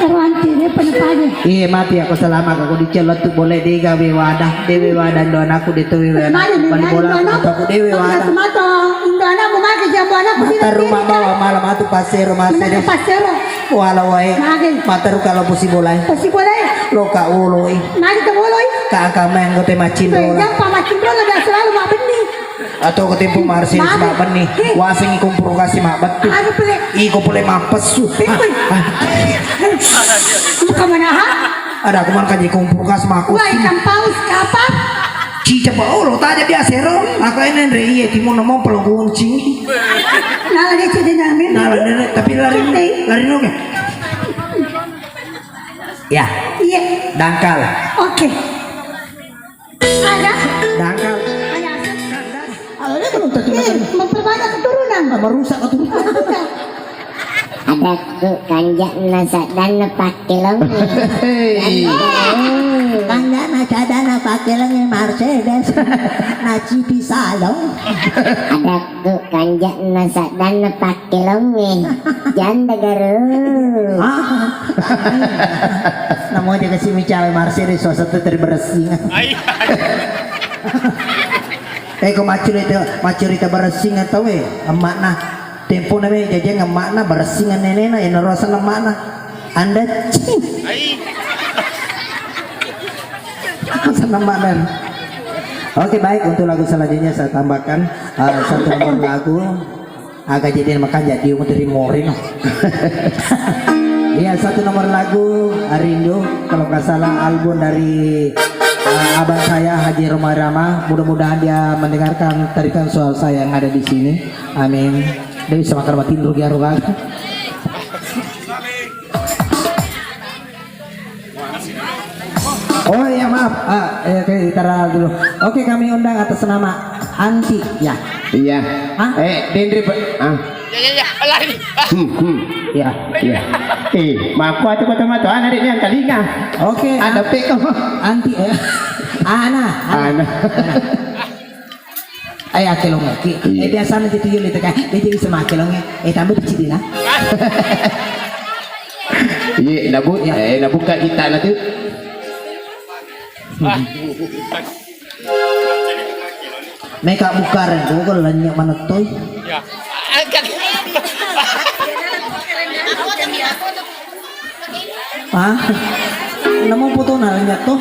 Ero anti, ne pernah pagi. Iya, mati aku selama aku di celot tu boleh dega we wadah, dewe wadah ndo anakku di tu we wadah. Mari, mari, bola mari, aku dewe wadah. Mata, mata, ndo anakmu mage jambu anakku. Mata rumah bawah malam atu pasero, masero. Pasero. Wala wae. Magi. Mataru kalau pusi bolai. Pusi bolai. Loka woloi. Magi ke woloi. Kakak main gote macindro. Jampa macindro lo biasa lalu mak benni. Atau ke tempo marsi mak benni. Wasengi kompor kasih mak betu. Aku pele. Iko pele mapesu. Bukan mana ha? Ada aku mana kaji kompor kasih mak. Wah, ikan paus kapal. Cica pa olo tadi biasa ro. Aku ini Andre iya timun namo pelabuhan cing. Nala dia cedde nami. Nala dia, tapi lari, lari nunga. Ya. Iya. Dangkal. Oke. Ada. Dangkal. Ada. Kalau dia belum tentu. Eh, memperbanyak keturunan. Merusak keturunan. Adakku kanja'na saddanna pakkelongnge. Hei. Kanja'na saddanna pakkelongnge Mercedes. Nacipi salong. Adakku kanja'na saddanna pakkelongnge. Janda garu. Ah. Namo jaga si micawe Mercedes, suasana teri beressing. Eh, ko maccurita, maccurita beressing atau eh, emakna. Tempo name jajeng emakna, baressingan nenena, iyana roasanna emakna. Anda cing. Roasanna emakna. Oke, baik, untuk lagu selanjutnya saya tambahkan, eh, satu nomor lagu. Agak jadi makanja di umur dari Morin. Iya, satu nomor lagu, Rindu, kalau nggak salah album dari, eh, abang saya Haji Rhoma Irama. Mudah-mudahan dia mendengarkan tarikan suara saya yang ada di sini. Amin. Dia bisa makan mati dulu, ya, Rogal. Oh iya, maaf. Ah, eh, oke, ditaruh dulu. Oke, kami undang atas nama Anti, ya. Iya. Hah? Eh, Dendri, Pak. Ah. Ya, ya, ya, lari. Hmm, hmm. Ya. Iya. Eh, maaf, aku kata mata anak dia yang kalinga. Oke. Ada peko. Anti, eh. Ana, Ana. Ana. Ana. Eh, akkelongekki. Iya. Eh, biasana itu yuli teka, dia jadi bisa makkelonge. Eh, tambah di cidina. Iya, nabu, eh, nabuka kita na tu. Meka bukar, Google lanya mana toy. Ya. Hah? Namo foto na lihat tuh.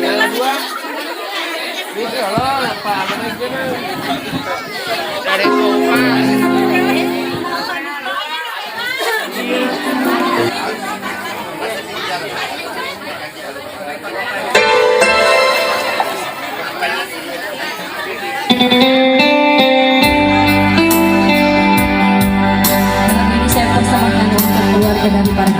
Lagu ini saya persembahkan untuk keluarga dan para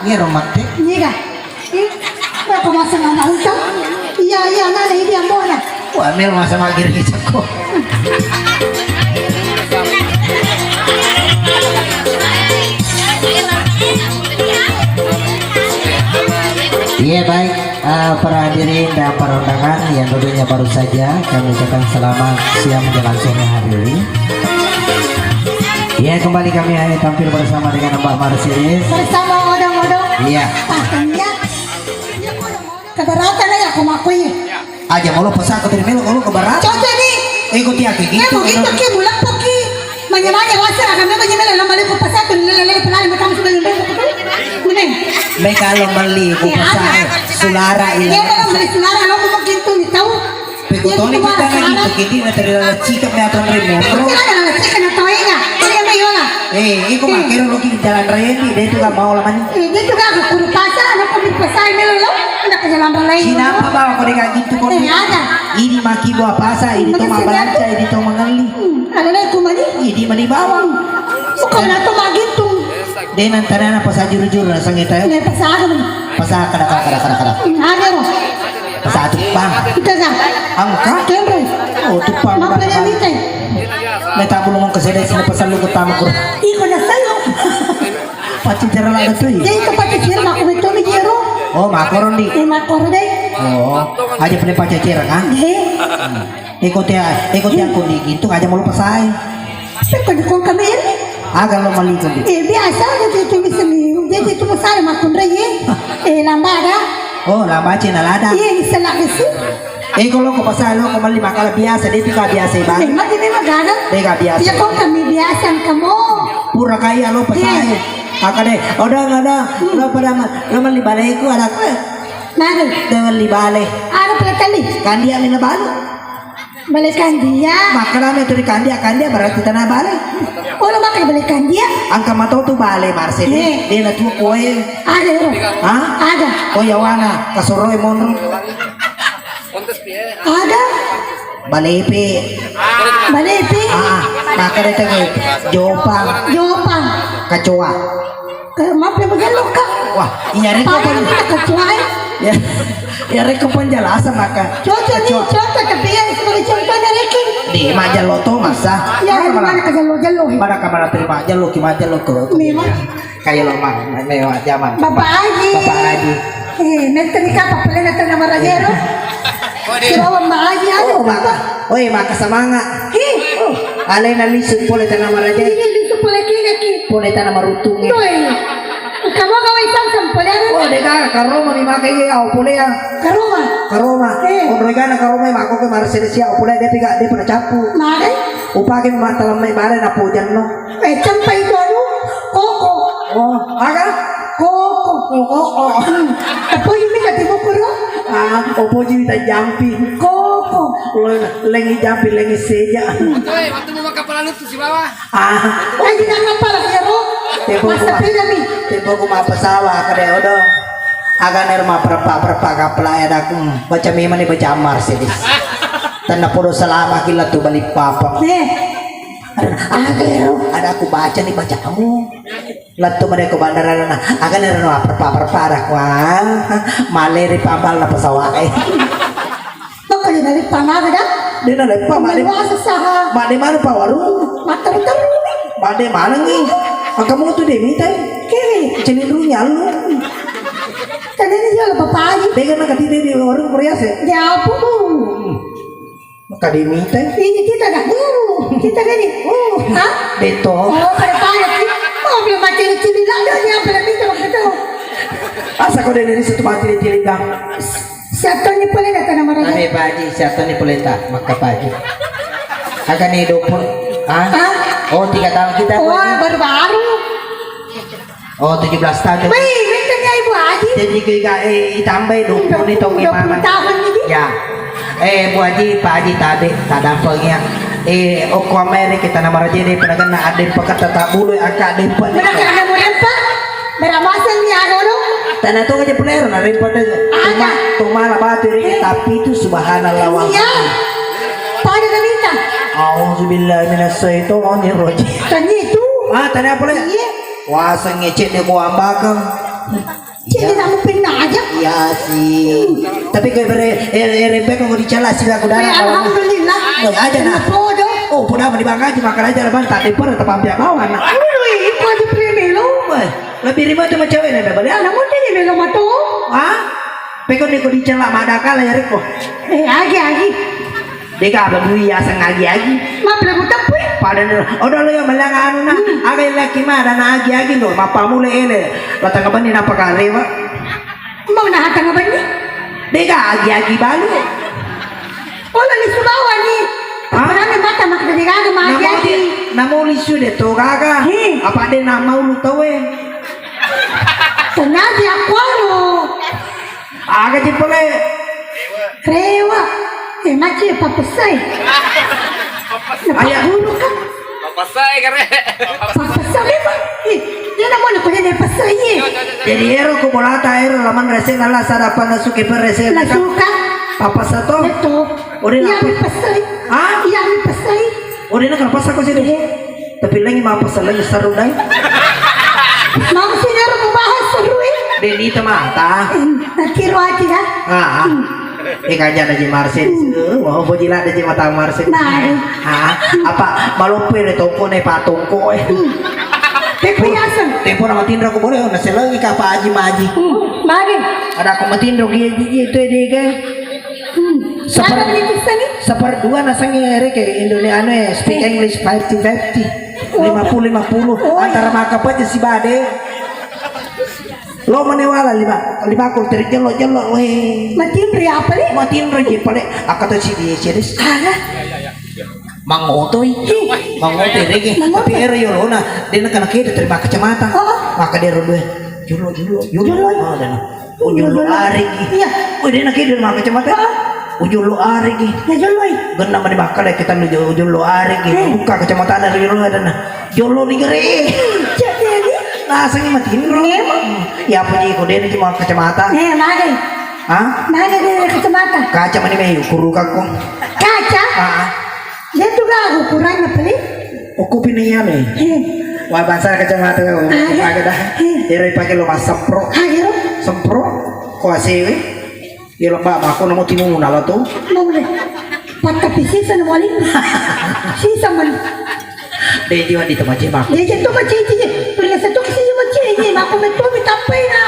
Iyaro mate. Niga? Ih, apa masa nggak mau tahu? Iya, iya, nana ini yang mau. Wah, mel masa magir gitu kok. Iya, baik. Eh, para hadirin dan para undangan yang tentunya baru saja kami ucapkan selamat siang menjelang sore hari. Ya, kembali kami, eh, tampil bersama dengan Mbak Marsilis. Bersama odong-odong. Iya. Pastinya. Keberatan ya, aku makui. Aja mau lo pesan ke terima lo, kalau keberatan. Cocok nih. Eh, kau tiap gitu. Eh, mau gitu, ki, bulan poki. Manya-manya wasa, akan memang jadi lama liku pasatu, lele-lele, pelari, macam sudah nyampe. Mending. Meka lo meli ku pasai, sulara ini. Iya, kalau meli sulara, lo mau gitu nih, tahu? Peko toni kita lagi, pekiti na terlalu cika me atau remo. Kira ada lagi cika na toenga. Iya, me yola. Eh, iko makero lo ki jalan raya ni, dia juga mau lah mani. Eh, dia juga aku kuru pasar, anak kami pasai melo lo, anak ke jalan raya. Cina apa bawa kau deka gitu kau? Eh, ada. Ini maki buah pasar, ini tuh mabalanca, ini tuh mengelli. Hmm, ada lagi kumani. Ini mani bawang. Bukan atau magitu. Dena tanana pasa juru-juru rasanya tayo. Ne pasa apa nih? Pasa kada kada kada kada kada. Hmm, ada loh. Pasa tupang. Kita kan. Angka. Kemre. Oh, tupang. Apa yang minta? Meta belum mau kesede sini pasal lu ketama kur. Iko na sayo. Paci cara lada tuh. Jadi itu paci cara aku betul nih jero. Oh, makoro ndi. Eh, makoro deh. Oh, aja punya paci cara kan? Deh. Eko te, eko te aku di gitu aja mau lupa saya. Pekko di kongka meri. Aga lo mali ko di. Eh, biasa aja dia cumi seni. Dia dia cuma saya makan raya. Eh, lamba ada. Oh, lamba cina lada. Iya, istilah kesi. Eh, kalau ko pasai lo ko mali makala biasa, dia tiga biasa bang. Eh, mati memang gagal. Dia gak biasa. Ya kongka mi biasa kamu. Pura kaya lo pasai. Iya. Aka deh, odong odong. Lo pada ma-, lo mali baleku ada kue. Mari. Dia mali bale. Ada pula tali. Kan dia mina balu. Bale kandia. Makkadami tuli kandia, kandia berarti tana bale. Olo makkada bale kandia. Angka matotu bale Marcel. Eh. Dia na tuo koe. Ada ero. Hah? Ada. Oh yawana, kasoroe monro. Ada. Balepe. Balepe. Ah, makkada tege. Jopang. Jopang. Kacoa. Ke, maaf ya, magello, Kak. Wah, iya, Rek, paling apa? Kita kecuali. Ya, ya, Rek, penjelasan, maka. Cocok nih, cocok, tapi yang sebagai contohnya, Rek. Di magello tuh, masa? Ya, mana, mana kejello-jello. Mana kamar terima jello, ki magello tuh. Memang. Kayak lo, Mang, mewah zaman. Bapak Haji. Bapak Haji. Eh, nanti nikah apa, pernah datang nama Raja, lo? Kira Bapak Haji, ada. Oh, maka. Oi, maka semangat. Hi. Oh, alena lisu pole tana maraja. Ini lisu pole kini ki. Pole tana marutung. Doi. Kamu kawai sam-sam pole anu. Oh, deka karoma mi maka iya au pole ya. Karoma. Karoma. Eh. Onroi gana karoma mako ke mara selesia au pole dia piga dia pernah capu. Mare. Upake mata lemai bare na pojanno. Eh, campai itu anu. Koko. Oh, aga? Koko. Oh, koko. Apa ini kata bokoro? Ah, opo ji minta jampi. Koko. Lengi jampi, lengi seja. Oi, waktu mau makan pala lutu si bawah. Ah. Lagi nak apa lagi ya, Ro? Tempo masa kuma, beda nih. Tempo kuma pesawat kada odong. Aga ner ma perpa perpa kapla ya daku. Baca memang ni baca amar sedis. Tanda podo selama kila tu balik papa. Eh. Ada aku baca nih bacamu. Lettu made ko bandarana, aga nerano aperpa-aperpa ada kuang, maleri pambal na pesawat e. Makanya dari panaga dah. Dia na lepa made. Wasa saha. Made mana pa warung? Mater teru. Made mana ni? Angka mutu de mitai. Kiri. Cenin runya lu. Tadi ini jual bapak aja. Dia kan kati de di warung Korea se. Ya ampun. Maka diminta. Ini kita dah. Uh, kita gini. Uh, hah? Beto. Oh, pada panas sih. Oh, belum mati di sini lah. Dia apa lagi kalau begitu? Asa kau dari satu mati di sini dah. Siapa ni pole datang nama raja? Ane Pak Haji, siapa ni pole tak? Maka Pak Haji. Akan hidup pun. Ah? Hah? Oh, tiga tahun kita. Wah, baru-baru. Oh, tujuh belas tahun. Wih, minta ya Ibu Haji. Jadi kita, eh, tambah dua puluh nih, tong dua puluh tahun ini. Ya. Eh, Bu Haji, Pak Haji tadi tak dampengnya. Eh, oko Amerika kita nama raja ini pernah kena ada pakai tata bulu angka ada pun. Pernah kena mau rempa? Berapa sen ya dulu? Tanah tuh aja pelero na rempa aja. Cuma, cuma lah batu ini, tapi itu subhanallah. Iya. Pada minta. Auzubillahi minasyaitonirrajim. Tanya itu. Ah, tanya apa le? Iya. Wah, sengecek deh gua ambakang. Cili kamu pinna aja. Iya sih. Tapi kau bere, eh, eh, rempe kau dicela sih aku darah. Eh, alhamdulillah. Kau aja nah. Podo. Oh, podo apa di bangkaji makan aja lah bang. Tadi per tepampiak bawah nah. Aduh, itu aja pilih melo. Wah, lebih ribet sama cewek nih, balik. Namun dia melo matu. Hah? Peko nih kau dicela madakala ya Riko. Eh, agi agi. Dega apa dui aseng agi-agi. Ma pelaku tepui. Pada ni, odo lo ya malang anu na. Hmm. Aga ilaki ma dana agi-agi lo. Mapamule ele. Batang apa ni napa karewa? Mau na hatang apa ni? Dega agi-agi balu. Ola ni subawa ni. Hah? Padahal ni mata mak dega ma agi-agi. Namo lisu de to gaga. He. Apa de nama ulu tawe? Tenadi aku anu. Aga ci pole. Rewa. Eh, maci ya papesai. Aya. Guru kan. Papesai kare. Papesai memang. Eh, dia nama nak kau dia pasai ye. Jadi ero ku bolata ero laman rese nala sarapan na suke per rese. La suka. Papasa to. Betul. Ore iya napa? Mi pasai. Hah? Iya mi pasai. Ore na kenapa sako sih? Eh. Tapi lagi mau pasal lagi seru dai. Mau sih nero membahas seru eh. Deni temata. Nanti ruati ya. Ah. Eh kaja ada je Marcel. Eh, mau bojila ada je mata Marcel. Nah. Ah, apa malupe ne tongko ne patongko eh. Tempo yaseng. Tempo nama tindra ko boleh na selengi kapa aji maji. Hmm, mari. Ada aku matindro gie gie itu dia ke. Hmm. Seper-, siapa yang kisah nih? Seperdua nasengnge reke Indonesia anu eh, speak eh. English fifty fifty. Oh. Lima puluh lima puluh. Oh, antara iya. Maka aja si bade. Lo menewala lima, lima ku teri jelo jelo weh. Matinri apa nih? Matinri je pale akata si di series. Ada. Mangotoi. Mangotoi reke. Mangotoi. Tapi ero yolona, dia nak kena kede terima kacamata. Oh. Maka dia ro dua. Jolo, jolo, jolo. Jolo. Oh, dan. Oh, jolo arigi. Iya. Oh, dia nak kede terima kacamata. Oh. Oh, jolo arigi. Ya, jolo. Genna mani bakal ya kita nu jolo, jolo arigi. Eh. Buka kacamata dari jolo dan. Jolo ni gere. Jadi. Rasanya mati. Memang. Ya, apa ji kau dia cuma kacamata? Eh, mana? Hah? Mana dia kacamata? Kaca mani mai ukur kakko. Kaca? Ah. Dia tuh gak ukurannya pelit. Uku piniyame. He. Wah, bangsa kacamata kau. Ada. Pakai dah. He. Ero pakai lo mas sempro. Ah, ero. Sempro. Ko asewe. Ero ba mako namo timu nala tu. Mau deh. Pakai pisi sana wali. Sisa man. Deh jiwa di tempat cebak. Deh jatuh macam ciji. Pernah satu kisi macam ciji. Mako metu mitapai na.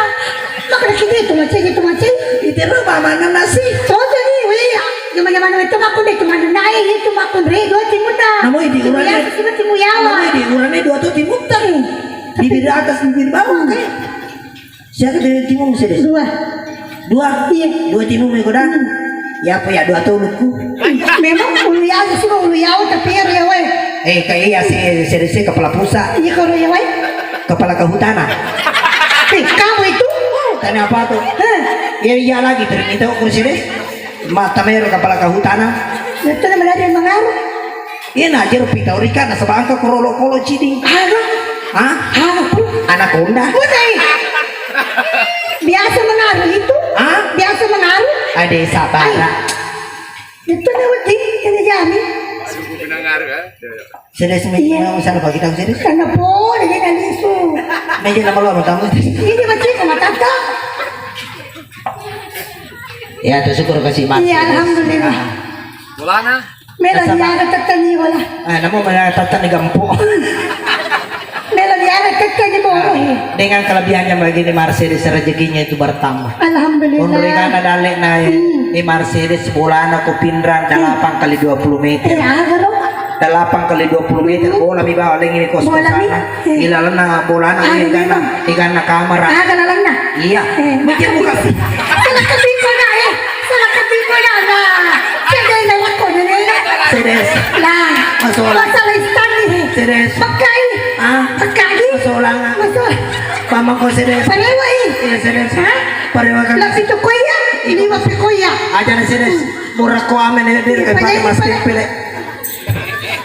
Maka kini tu macam ciji tu macam ciji. Itu rumah mana nasi? Soalnya ni, weh. Zaman-zaman itu mako deh cuma naik itu mako deh dua timun dah. Namo idi urane. Timun yawa. Namo idi urane dua tu timun tadi. Bibir atas bibir bawah kan. Siapa dari timun sedih? Dua. Dua. Iya. Dua timun mai godang. Ya apa ya dua tu luku. Memang ulu yawa sih ulu yawa tapi ya ya weh. Eh kayak iya sih sedih sih kepala pusat. Iya kalau ya weh. Kepala kehutanan. Eh kamu itu. Tanya apa tuh? Hah? Ya iya lagi ternyata kursi deh. Mata mero kepala kahutana. Itu namanya ada yang mengaruh. Iya nah jero pita urika nasaba angka korolo-kolo cidi. Aduh. Hah? Aduh. Anakonda. Utai. Biasa mengaruh itu. Hah? Biasa mengaruh. Ada sabara. Itu nih uti ini jami. Suku penangaruh ya. Sedes meja usah lupa kita sedes. Karena boleh dia kan isu. Meja nama lo tamu. Ini masih sama tata. Ya, tersyukur kasih mas. Iya, alhamdulillah. Bolana? Mela dia ada tekan ni wala. Ah, namu mela tekan ni gampok. Mela dia ada tekan ni borohi. Dengan kelebihannya begini Mercedes rezekinya itu bertambah. Alhamdulillah. Unrigana dalek naik. Hmm. Ini Mercedes bolana ko Pinrang delapan kali dua puluh meter. Eh, agaro. Delapan kali dua puluh meter bola mi bawa lagi di kos-kosana. Ilalanna bolana iganna, iganna kamar. Aga lalanna? Iya. Eh, mikir buka. Salah keping mana eh? Salah keping mana nah? Saya dari lewat kau dari. Sedes. Lah. Masalah. Masalah istani. Sedes. Pakai. Ah. Pakai. Masalah. Masalah. Mama kau sedes. Parewa eh. Iya sedes. Hah? Parewa kan. Lebih tu koya. Ini masih koya. Aja sedes. Murah kau amen ya dia pakai mas pele.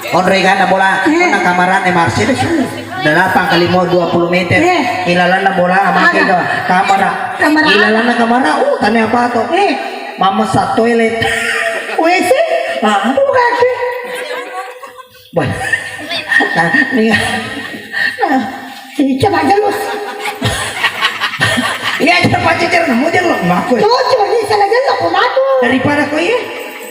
Onroi gana bola, eh. Kena kamarane Mercedes. Delapan kali mau dua puluh meter. Eh. Ilalanna bola amake ke kamar. Kamar. Ilalanna kamar, uh, tane apa to? Eh. Mama satu toilet. W C? Ah. Bukan. Wah. Nah, nih. Nah, ini coba aja lu. Aku. Cocok, ini salah jalan, aku matu. Daripada kau iya?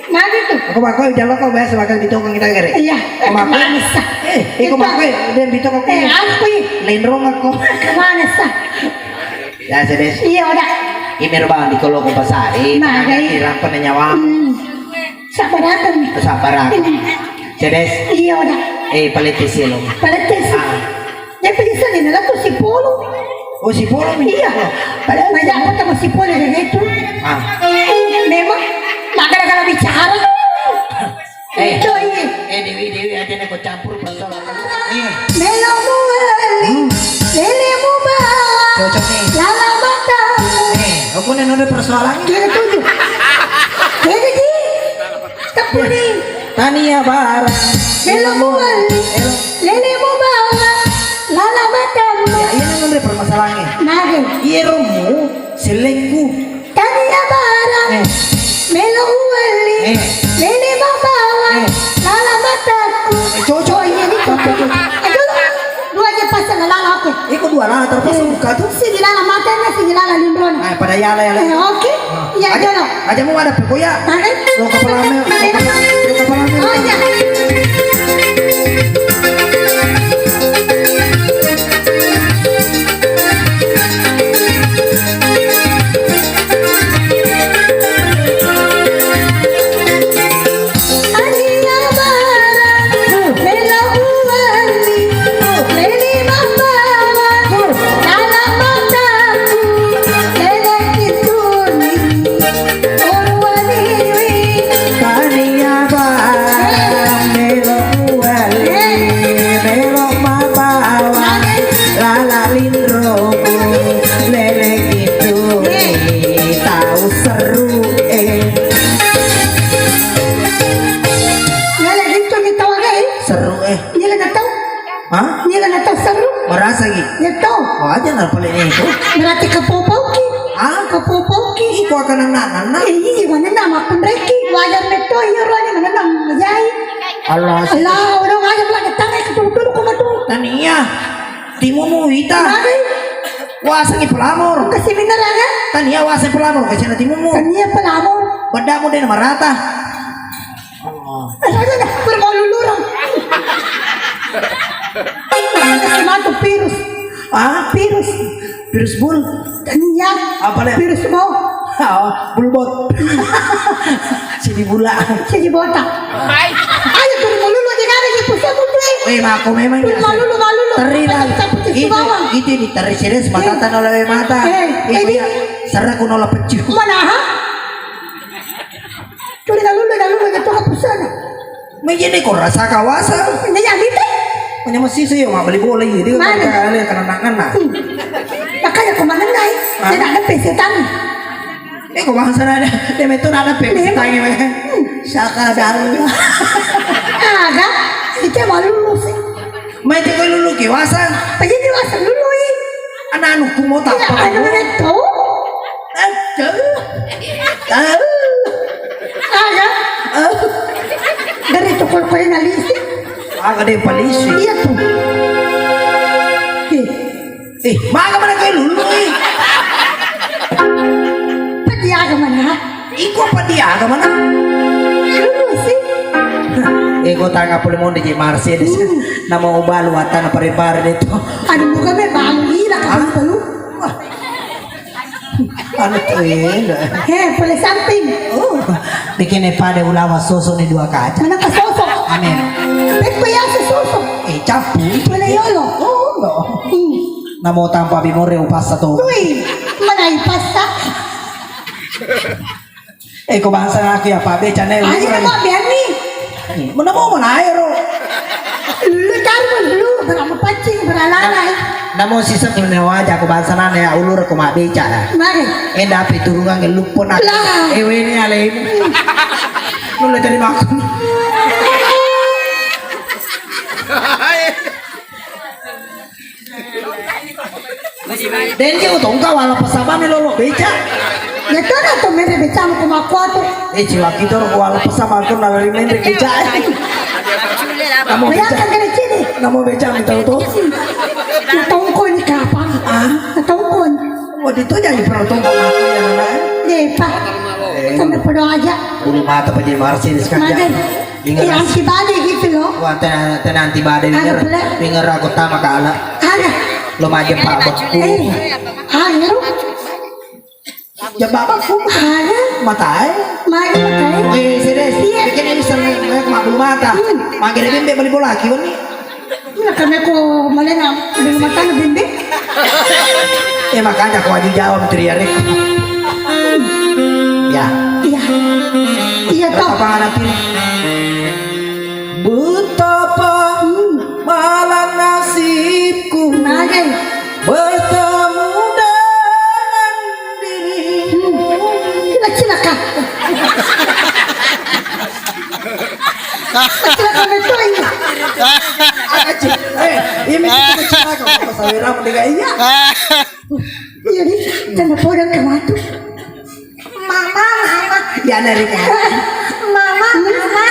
Mana itu? Aku mako jalan kau biasa makan bitong kita gere. Iya. Aku mako. Mana sah? Eh, aku mako dia bitong aku. Eh, aku iya. Lenrong aku. Mana sah? Ya, sedes. Iya, udah. Ini ro bang di kolong pasar. Eh, nah, jadi rampa nyawa. Hmm. Sabar datang. Sabar. Hmm. Sedes. Iya, udah. Eh, palette sih lo. Palette sih. Ah. Yang bisa di dalam tuh si Polo. Oh, si Polo mi. Iya. Pada banyak apa sama si Polo dari itu. Ah. Memang, maka gara-gara bicara. Eh, itu, iya. Eh, Dewi, Dewi, aja nih kau campur persoalan. Eh. Melo muali, hmm, lele mubawa. Cocok nih. Lala matamu. Eh, aku nih nunda persoalan. Dia tujuh. Dia gaji. Tepuni. Tania barang. Melo muali. Melo. Lele mubawa. Lala matamu. Ya, iya nunda permasalahannya. Nah, iya romu, selengku. Tania barang. Eh. Melo uwali. Eh. Lele mabawa. Eh. Lala mataku. Eh, cocok ini, cocok, cocok. Aduh, dua aja pasang lala aku. Iko dua lala terpasang buka tuh. Sini lala matanya, sini lala lindona. Ah, pada yala, yala. Eh, oke. Ah. Ya, aja, jolo. Aja mau ada peko ya. Ah, eh? Lo kepala mel, lo kepala, lo kepala mel. Oh, iya. Tania barang, melo uwali, melo mabawa, lala linroku, lele itu, tau seru, eh. Lele itu ni tau, eh. Seru, eh. Iya, lele tau. Hah? Iya, lele tau seru. Merasa gitu? Ya tau. Oh, aja nggak boleh itu. Berarti kepopauki. Ah, kepopauki. Iko akan anak-anak. Eh, iya, mana nama pendreki? Wajar betul, iya, rohnya mana nama ngejai. Allah. Allah, udah ngajak lah, datang ke dulu-dulu, kau tuh. Tania, timumu wita. Mari. Wasengi pelamor. Kasih bener ya? Tania waseng pelamor, kasih na timumu. Tania pelamor. Bedamu deh marata. Oh. Eh, ada dah, pura mau lulurang. Kasih matu virus. Ah, virus. Virus bul. Tania. Apa, Le? Virus bau. Oh, bulbot. Sini bula. Sini botak. Ayo, turun melulu aja, nggak ada yang pusat tuh, Le. Eh, mako memang. Turun melulu, melulu. Teri lah. Itu, itu di teri serius, mata tanah lewe mata. Eh, eh, iya. Serah kuno lah pecu. Mana, ha? Tuli galulu, galulu, gitu, pusana. Mejene ko rasa kawasa. Ini yang itu. Punya masih sih, mau beli bola ini. Mana? Kalian kena tangan, nah. Hmm. Makanya kau mana, Nay? Hah? Tidak ada pesetan. Eh, kau bangsa ada. Dia betul ada pesetan, ya, Nay. Hmm. Saka dalu. Ada. Itu malu sih. Mai te ko lulu ki wasa. Aja di wasa lulu i. Ana anu ku mau tak apa. Anu itu. Aduh. Tahu. Aga. Oh. Dari tukul ko na lisi. Aga deh polisi. Iya tuh. Eh. Eh, maga mana ko lulu i. Pati aga mana? Iko apa dia aga mana? Lulu sih. Eh, kau tangga pole monde je Mercedes. Hmm. Nama ubalu atana pare-pare deh tuh. Anu muka me balu gila kan lu. Wah. Anu tuh ya. He, pole samping. Oh, bikin pada ulama sosok di dua kaca. Mana ke sosok? Amin. Pekko ya sosok. Eh, capu. Pole yolo. Oh, no. Hmm. Namo tampa bimore upassa to. Wih, mana ipassa? Eh, ko bangsa aku ya, Pak, beca ne. Ayo, Pak, biar nih. Mana mau mana air, ro? Lu cari lu, berapa pancing, beralala. Namo sisa punya wajah, ko bangsa nana ya, ulur ko ma beca. Mari. Enda api turungan ngeluppo nak. Lah. Ewe ini alaimu. Lu lah jadi makan. Denje utongka wala pesama melolo beca. Ya tona to mere beca mo kumakuatu. Eh, ciwaki to wala pesama to nalari menre beca. Kamu beca. Bayangkan kena sini. Kamu beca minta to. Natongko ini kapan? Ah? Natongko. Wah, itu jadi perotong aku ya, Nana. Pak. Sama podo aja. Bulu mata paja marsi di sekali. Makan. Ingat. Iya, antibody gitu loh. Wah, tena, tena antibody. Ada denger. Pula. Denger aku tama kala. Ada. Lo maja Pak Bos. Eh, ayo. Jabba Bos. Ada. Matae. Magi matae. Eh, serius. Iya. Bikin ini sama, sama, sama bulu mata. Hmm. Mager bembe bali bola kiwan ni. Iya, karena ko malenga di rumah tangga bembe. Eh, makanya ko aja jawab tu ya, Rek. Ya. Iya. Iya, toh. Apa anak ini? Betapa malang nasibku. Nah, kan. Bertemu dengan dirimu. Hmm. Cilaka, cilaka. Cilaka betul ini. Aga ci-, eh, ini kita cilaka. Apa sawira mendega iya? Iya, ini tambah podang ke matu. Mama, mama. Ya, dari kan. Mama, mama.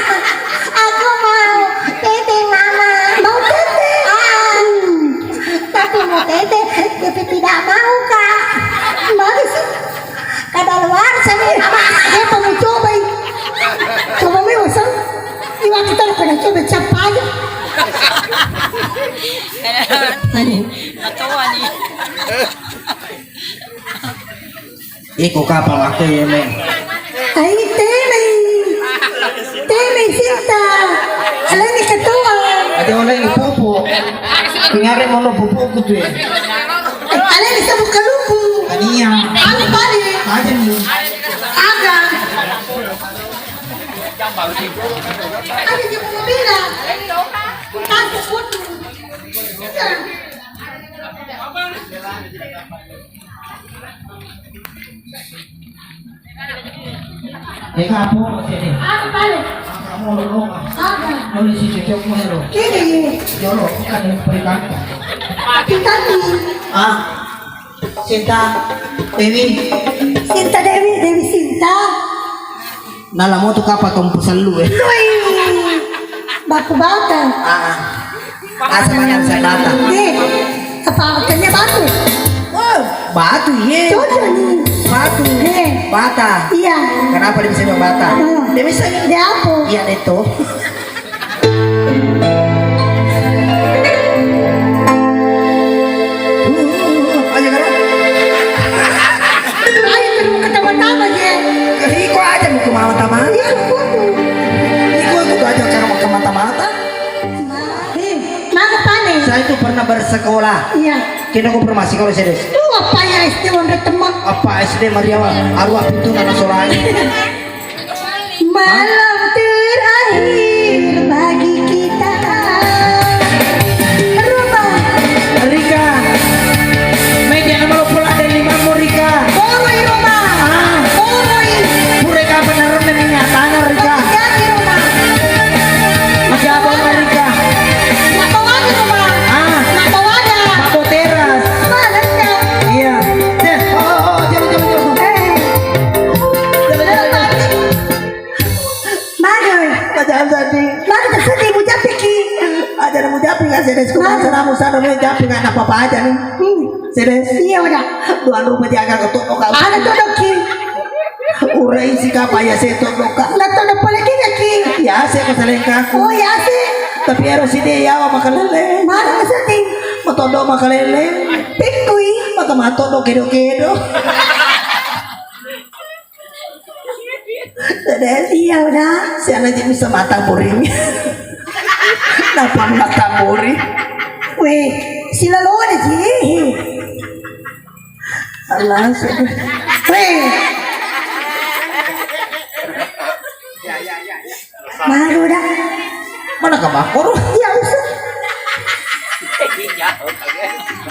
Aku mau tete, mama. Mau tete? Ah. Tapi mau tete, tapi tidak mau, Kak. Mau sih. Kada luar sini. Apa? Apa mau coba ini? Coba mau, Sang. Iwa kita kada coba cap aja. Matoa ni. Iko kapang aku ya, Meng. Ai, temai. Temai, Sinta. Alani ketua. Ada orang yang pupu. Ngare mono pupu kutu ya. Alani sabu kaluku. Tania. Anu pale. Aja ni. Aga. Ada di mobil. Aku kutu. Eka apa sini? Apa pale? Kamu lo lo. Apa? Lo isi cocok mo lo. Kene. Yo lo, bukan yang perikata. Kita ni. Ah, Sinta Dewi. Sinta Dewi, Dewi Sinta. Nala mo tu kapa tompu sellu, eh. Woi. Baku bata. Ah. Asa manang saya bata. Eh, apa makannya batu? Oh, batu, ye. Cocok nih. Batu. Eh. Bata. Iya. Kenapa dia bisa bilang bata? Hmm. Dia bisa. Dia apa? Iya, dia tuh. Aja karo. Ayo, terus ketawa-tawa aja. Iko aja mau kemana taman? Iya, aku. Iko, iko aja karo kemata-mata. Eh, mana Pane? Saya itu pernah bersekolah. Iya. Kena aku pernah masih kalau serius. Tuh, apa ya S D Wonre Temang? Apa S D Maria Arwah Pintu Nana Solani. Malam terakhir bagi kita. Roma. Rika. Mai jangan mau pulang dari limamu, Rika. Koroi, Roma. Ah. Koroi. Pura kapan naruh minyak tanah, Rika. Jadi, Roma. Masih apa, Rika? Nak bawa, Roma. Ah. Nak bawa. Nak bawa teras. Mana, Rika? Iya. Deh. Oh, oh, oh, jangan, jangan, jangan. Eh. Jangan, jangan. Mage. Aja sedih. Mage sedih, mujapiki. Aja mujapiki, aja deh. Mage. Sana, sana, mujapiki, nggak apa-apa aja nih. Hmm. Sedes. Iya, udah. Tuan rumah jaga ketuk kok. Ada tuh, Doki. Urai si kapa ya seto doka. Nggak tahu apa lagi, Doki. Ya, saya kesalengkaku. Oh, ya sih. Tapi harus ide ya, makan lele. Mana sedih? Matodo makan lele. Pikui. Mata mato do kedo-kedo. Dede, iya udah. Si anak jadi bisa mata buring. Napa mata buring? Weh, sila lo ada ji. Allah, sudah. Weh. Baru dah. Mana ke bakor? Ya usah.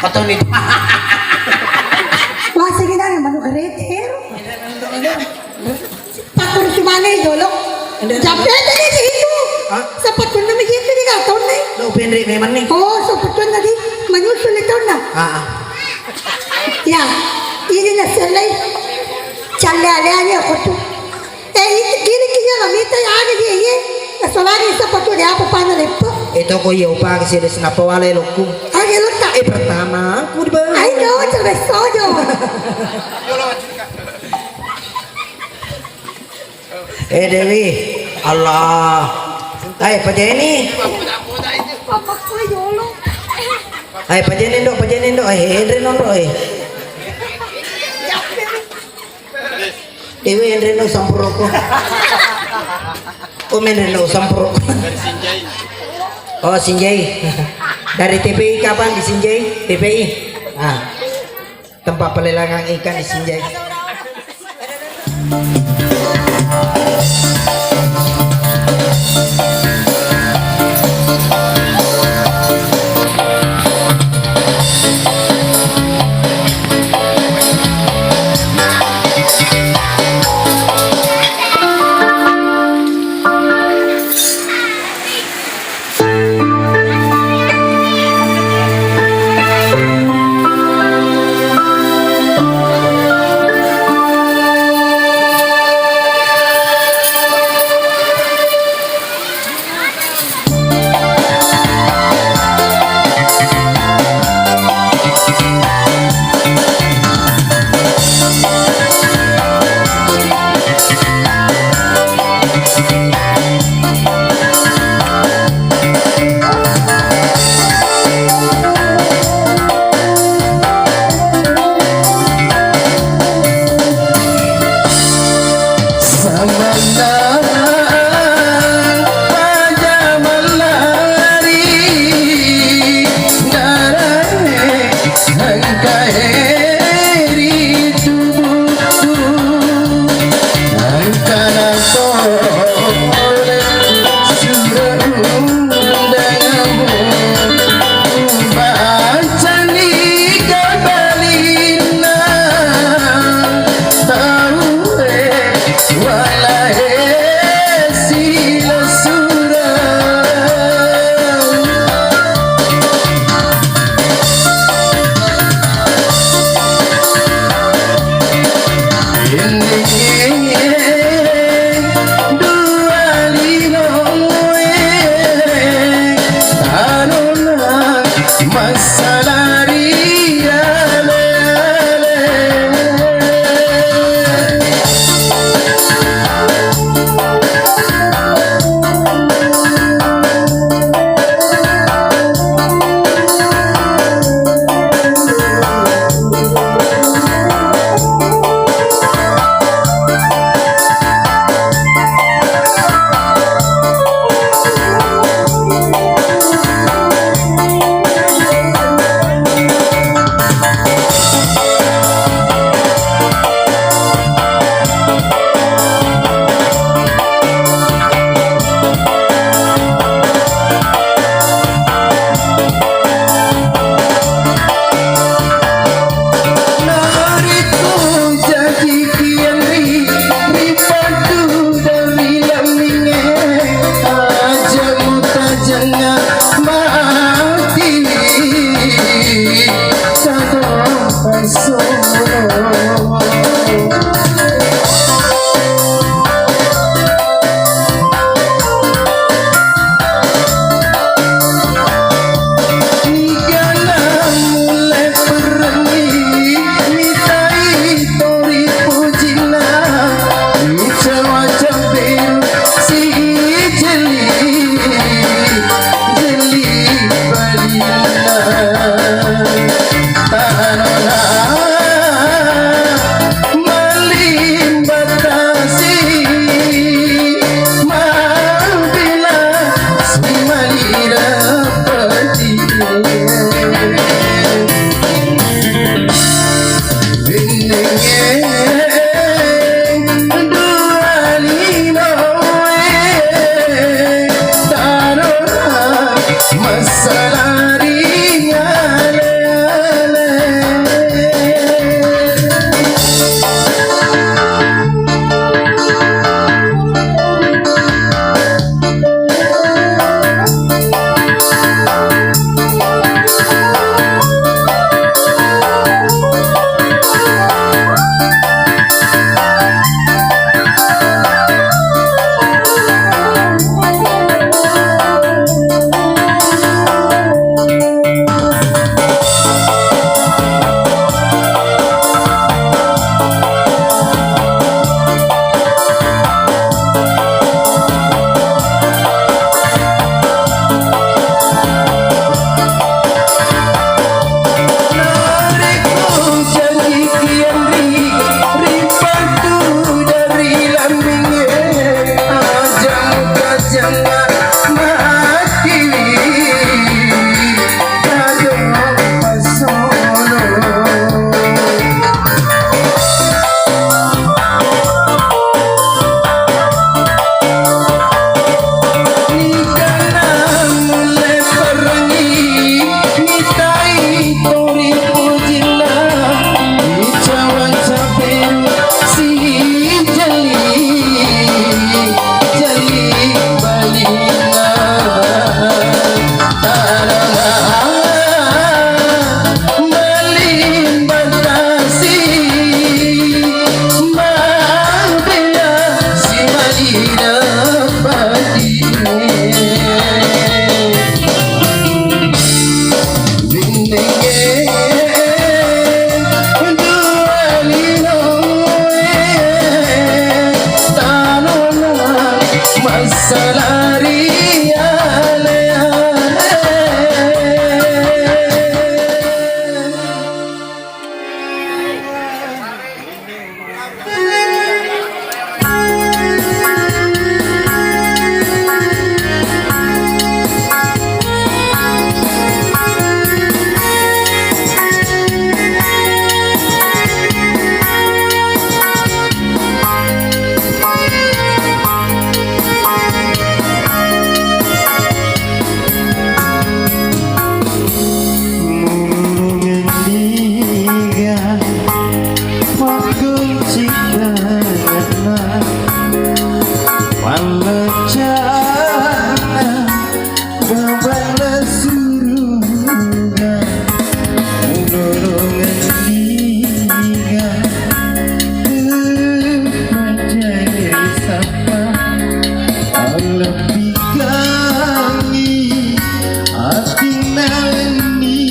Atau nih. Masih kita yang baru kereta. Pakun sumane jolo. Ada. Capek tadi di itu. Hah? Sepatunya begitu di karton nih. Lo pendek memang nih. Oh, sepatunya tadi menyusul itu nah. Ah, ah. Ya, ini nasi lei. Calle ale aja aku tuh. Eh, ini kiri kiri lah, mita ya ada dia, iya. Nah, soalnya sepatu dia apa, panah lepo. Itu kok iya, upah ke sini, senapa wale loku. Ayo, lo tak. Eh, pertama, aku di bawah. Ayo, cerdas sojo. Eh, Dewi, Allah. Hai, pajeni. Hai, pajeni, Ndok, pajeni, Ndok. Eh, Henry, Ndok, eh. Dewi, Henry, Ndok, sampuroko. Oh, Henry, Ndok, sampuroko. Oh, Sinjai. Dari T P I kapan di Sinjai? T P I. Ah. Tempat pelelangan ikan di Sinjai. Samanna paja mallari, darae engkae ri tubuhku, engkana pole sura undanganmu, ubacani kabalinna tauwe walae sila sura. Dua linoe tanona massalari ale-ale. Loriku jaji kianri, ripadu dami laminge, aja mutajenga mati, sado pasoro. Igana mulle perrengi, mitai tori pujinna, icawa cabberu si jeli, jeli balinna. Tanona Salari ale-ale. Mulungenniga makkuncinna, pallaccanna babanna suruga. Mulungenniga tu mancaji sappa, alebbikangngi atinna wenni.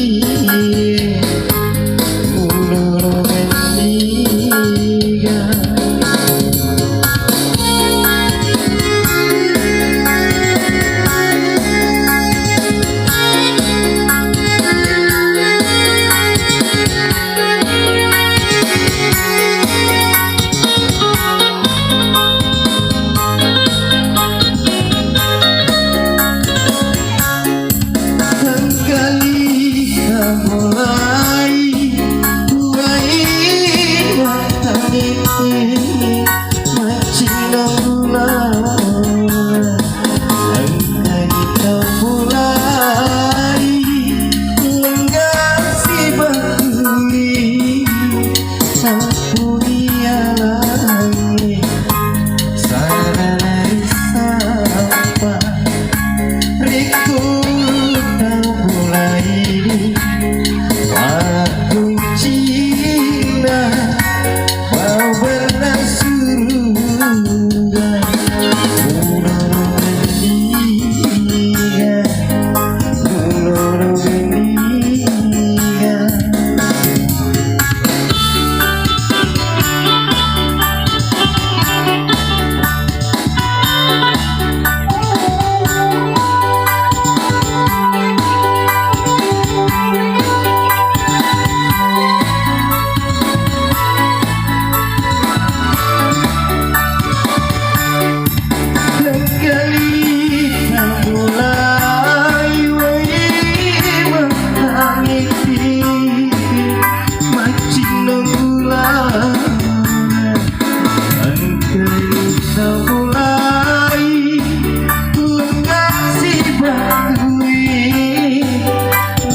Engkali namulai, uwai mattangitti, maccing namulai. Engkali namulai, lenggasi battui, sampuni alangi. Sarana risappa, rikku namulai, makkuncinna babanna suruga. Ulolo wenniga, ulolo wenniga. Engkali namulai, wai mattangitti, maccing namulai. Engkali namulai, lenggasi battui,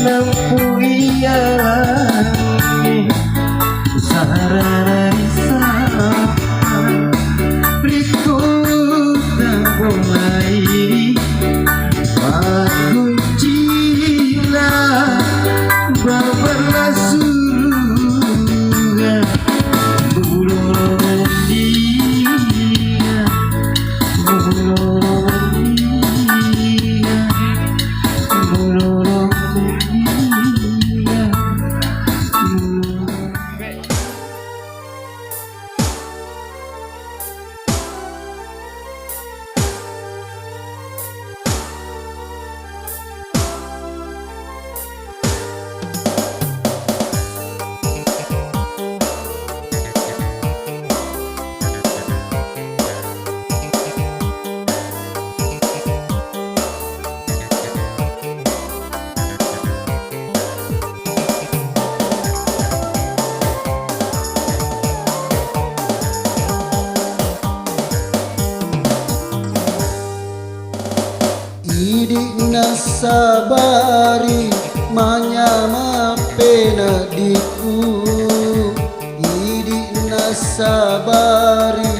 nampui alangi. Sarana risappa, rikku namulai, makkuncinna babanna suruga. Ulolo wenniga, ulolo wenniga, ulolo wenniga. Idi' nassabari manyameng peneddi'ku, idi' nassabari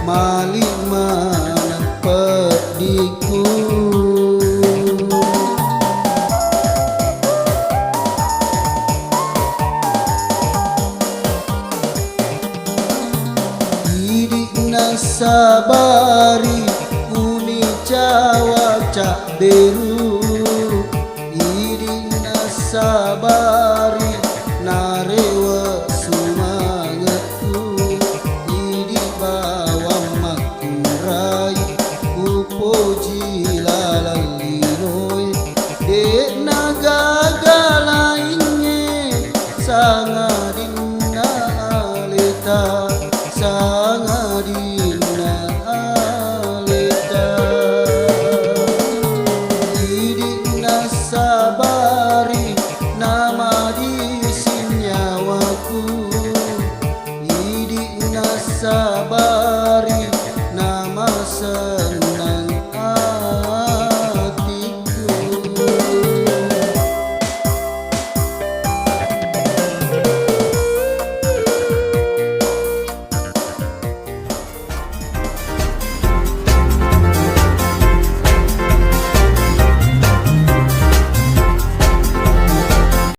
mali' maneng peddi'ku. Idi' nassabari uni cawa cabberu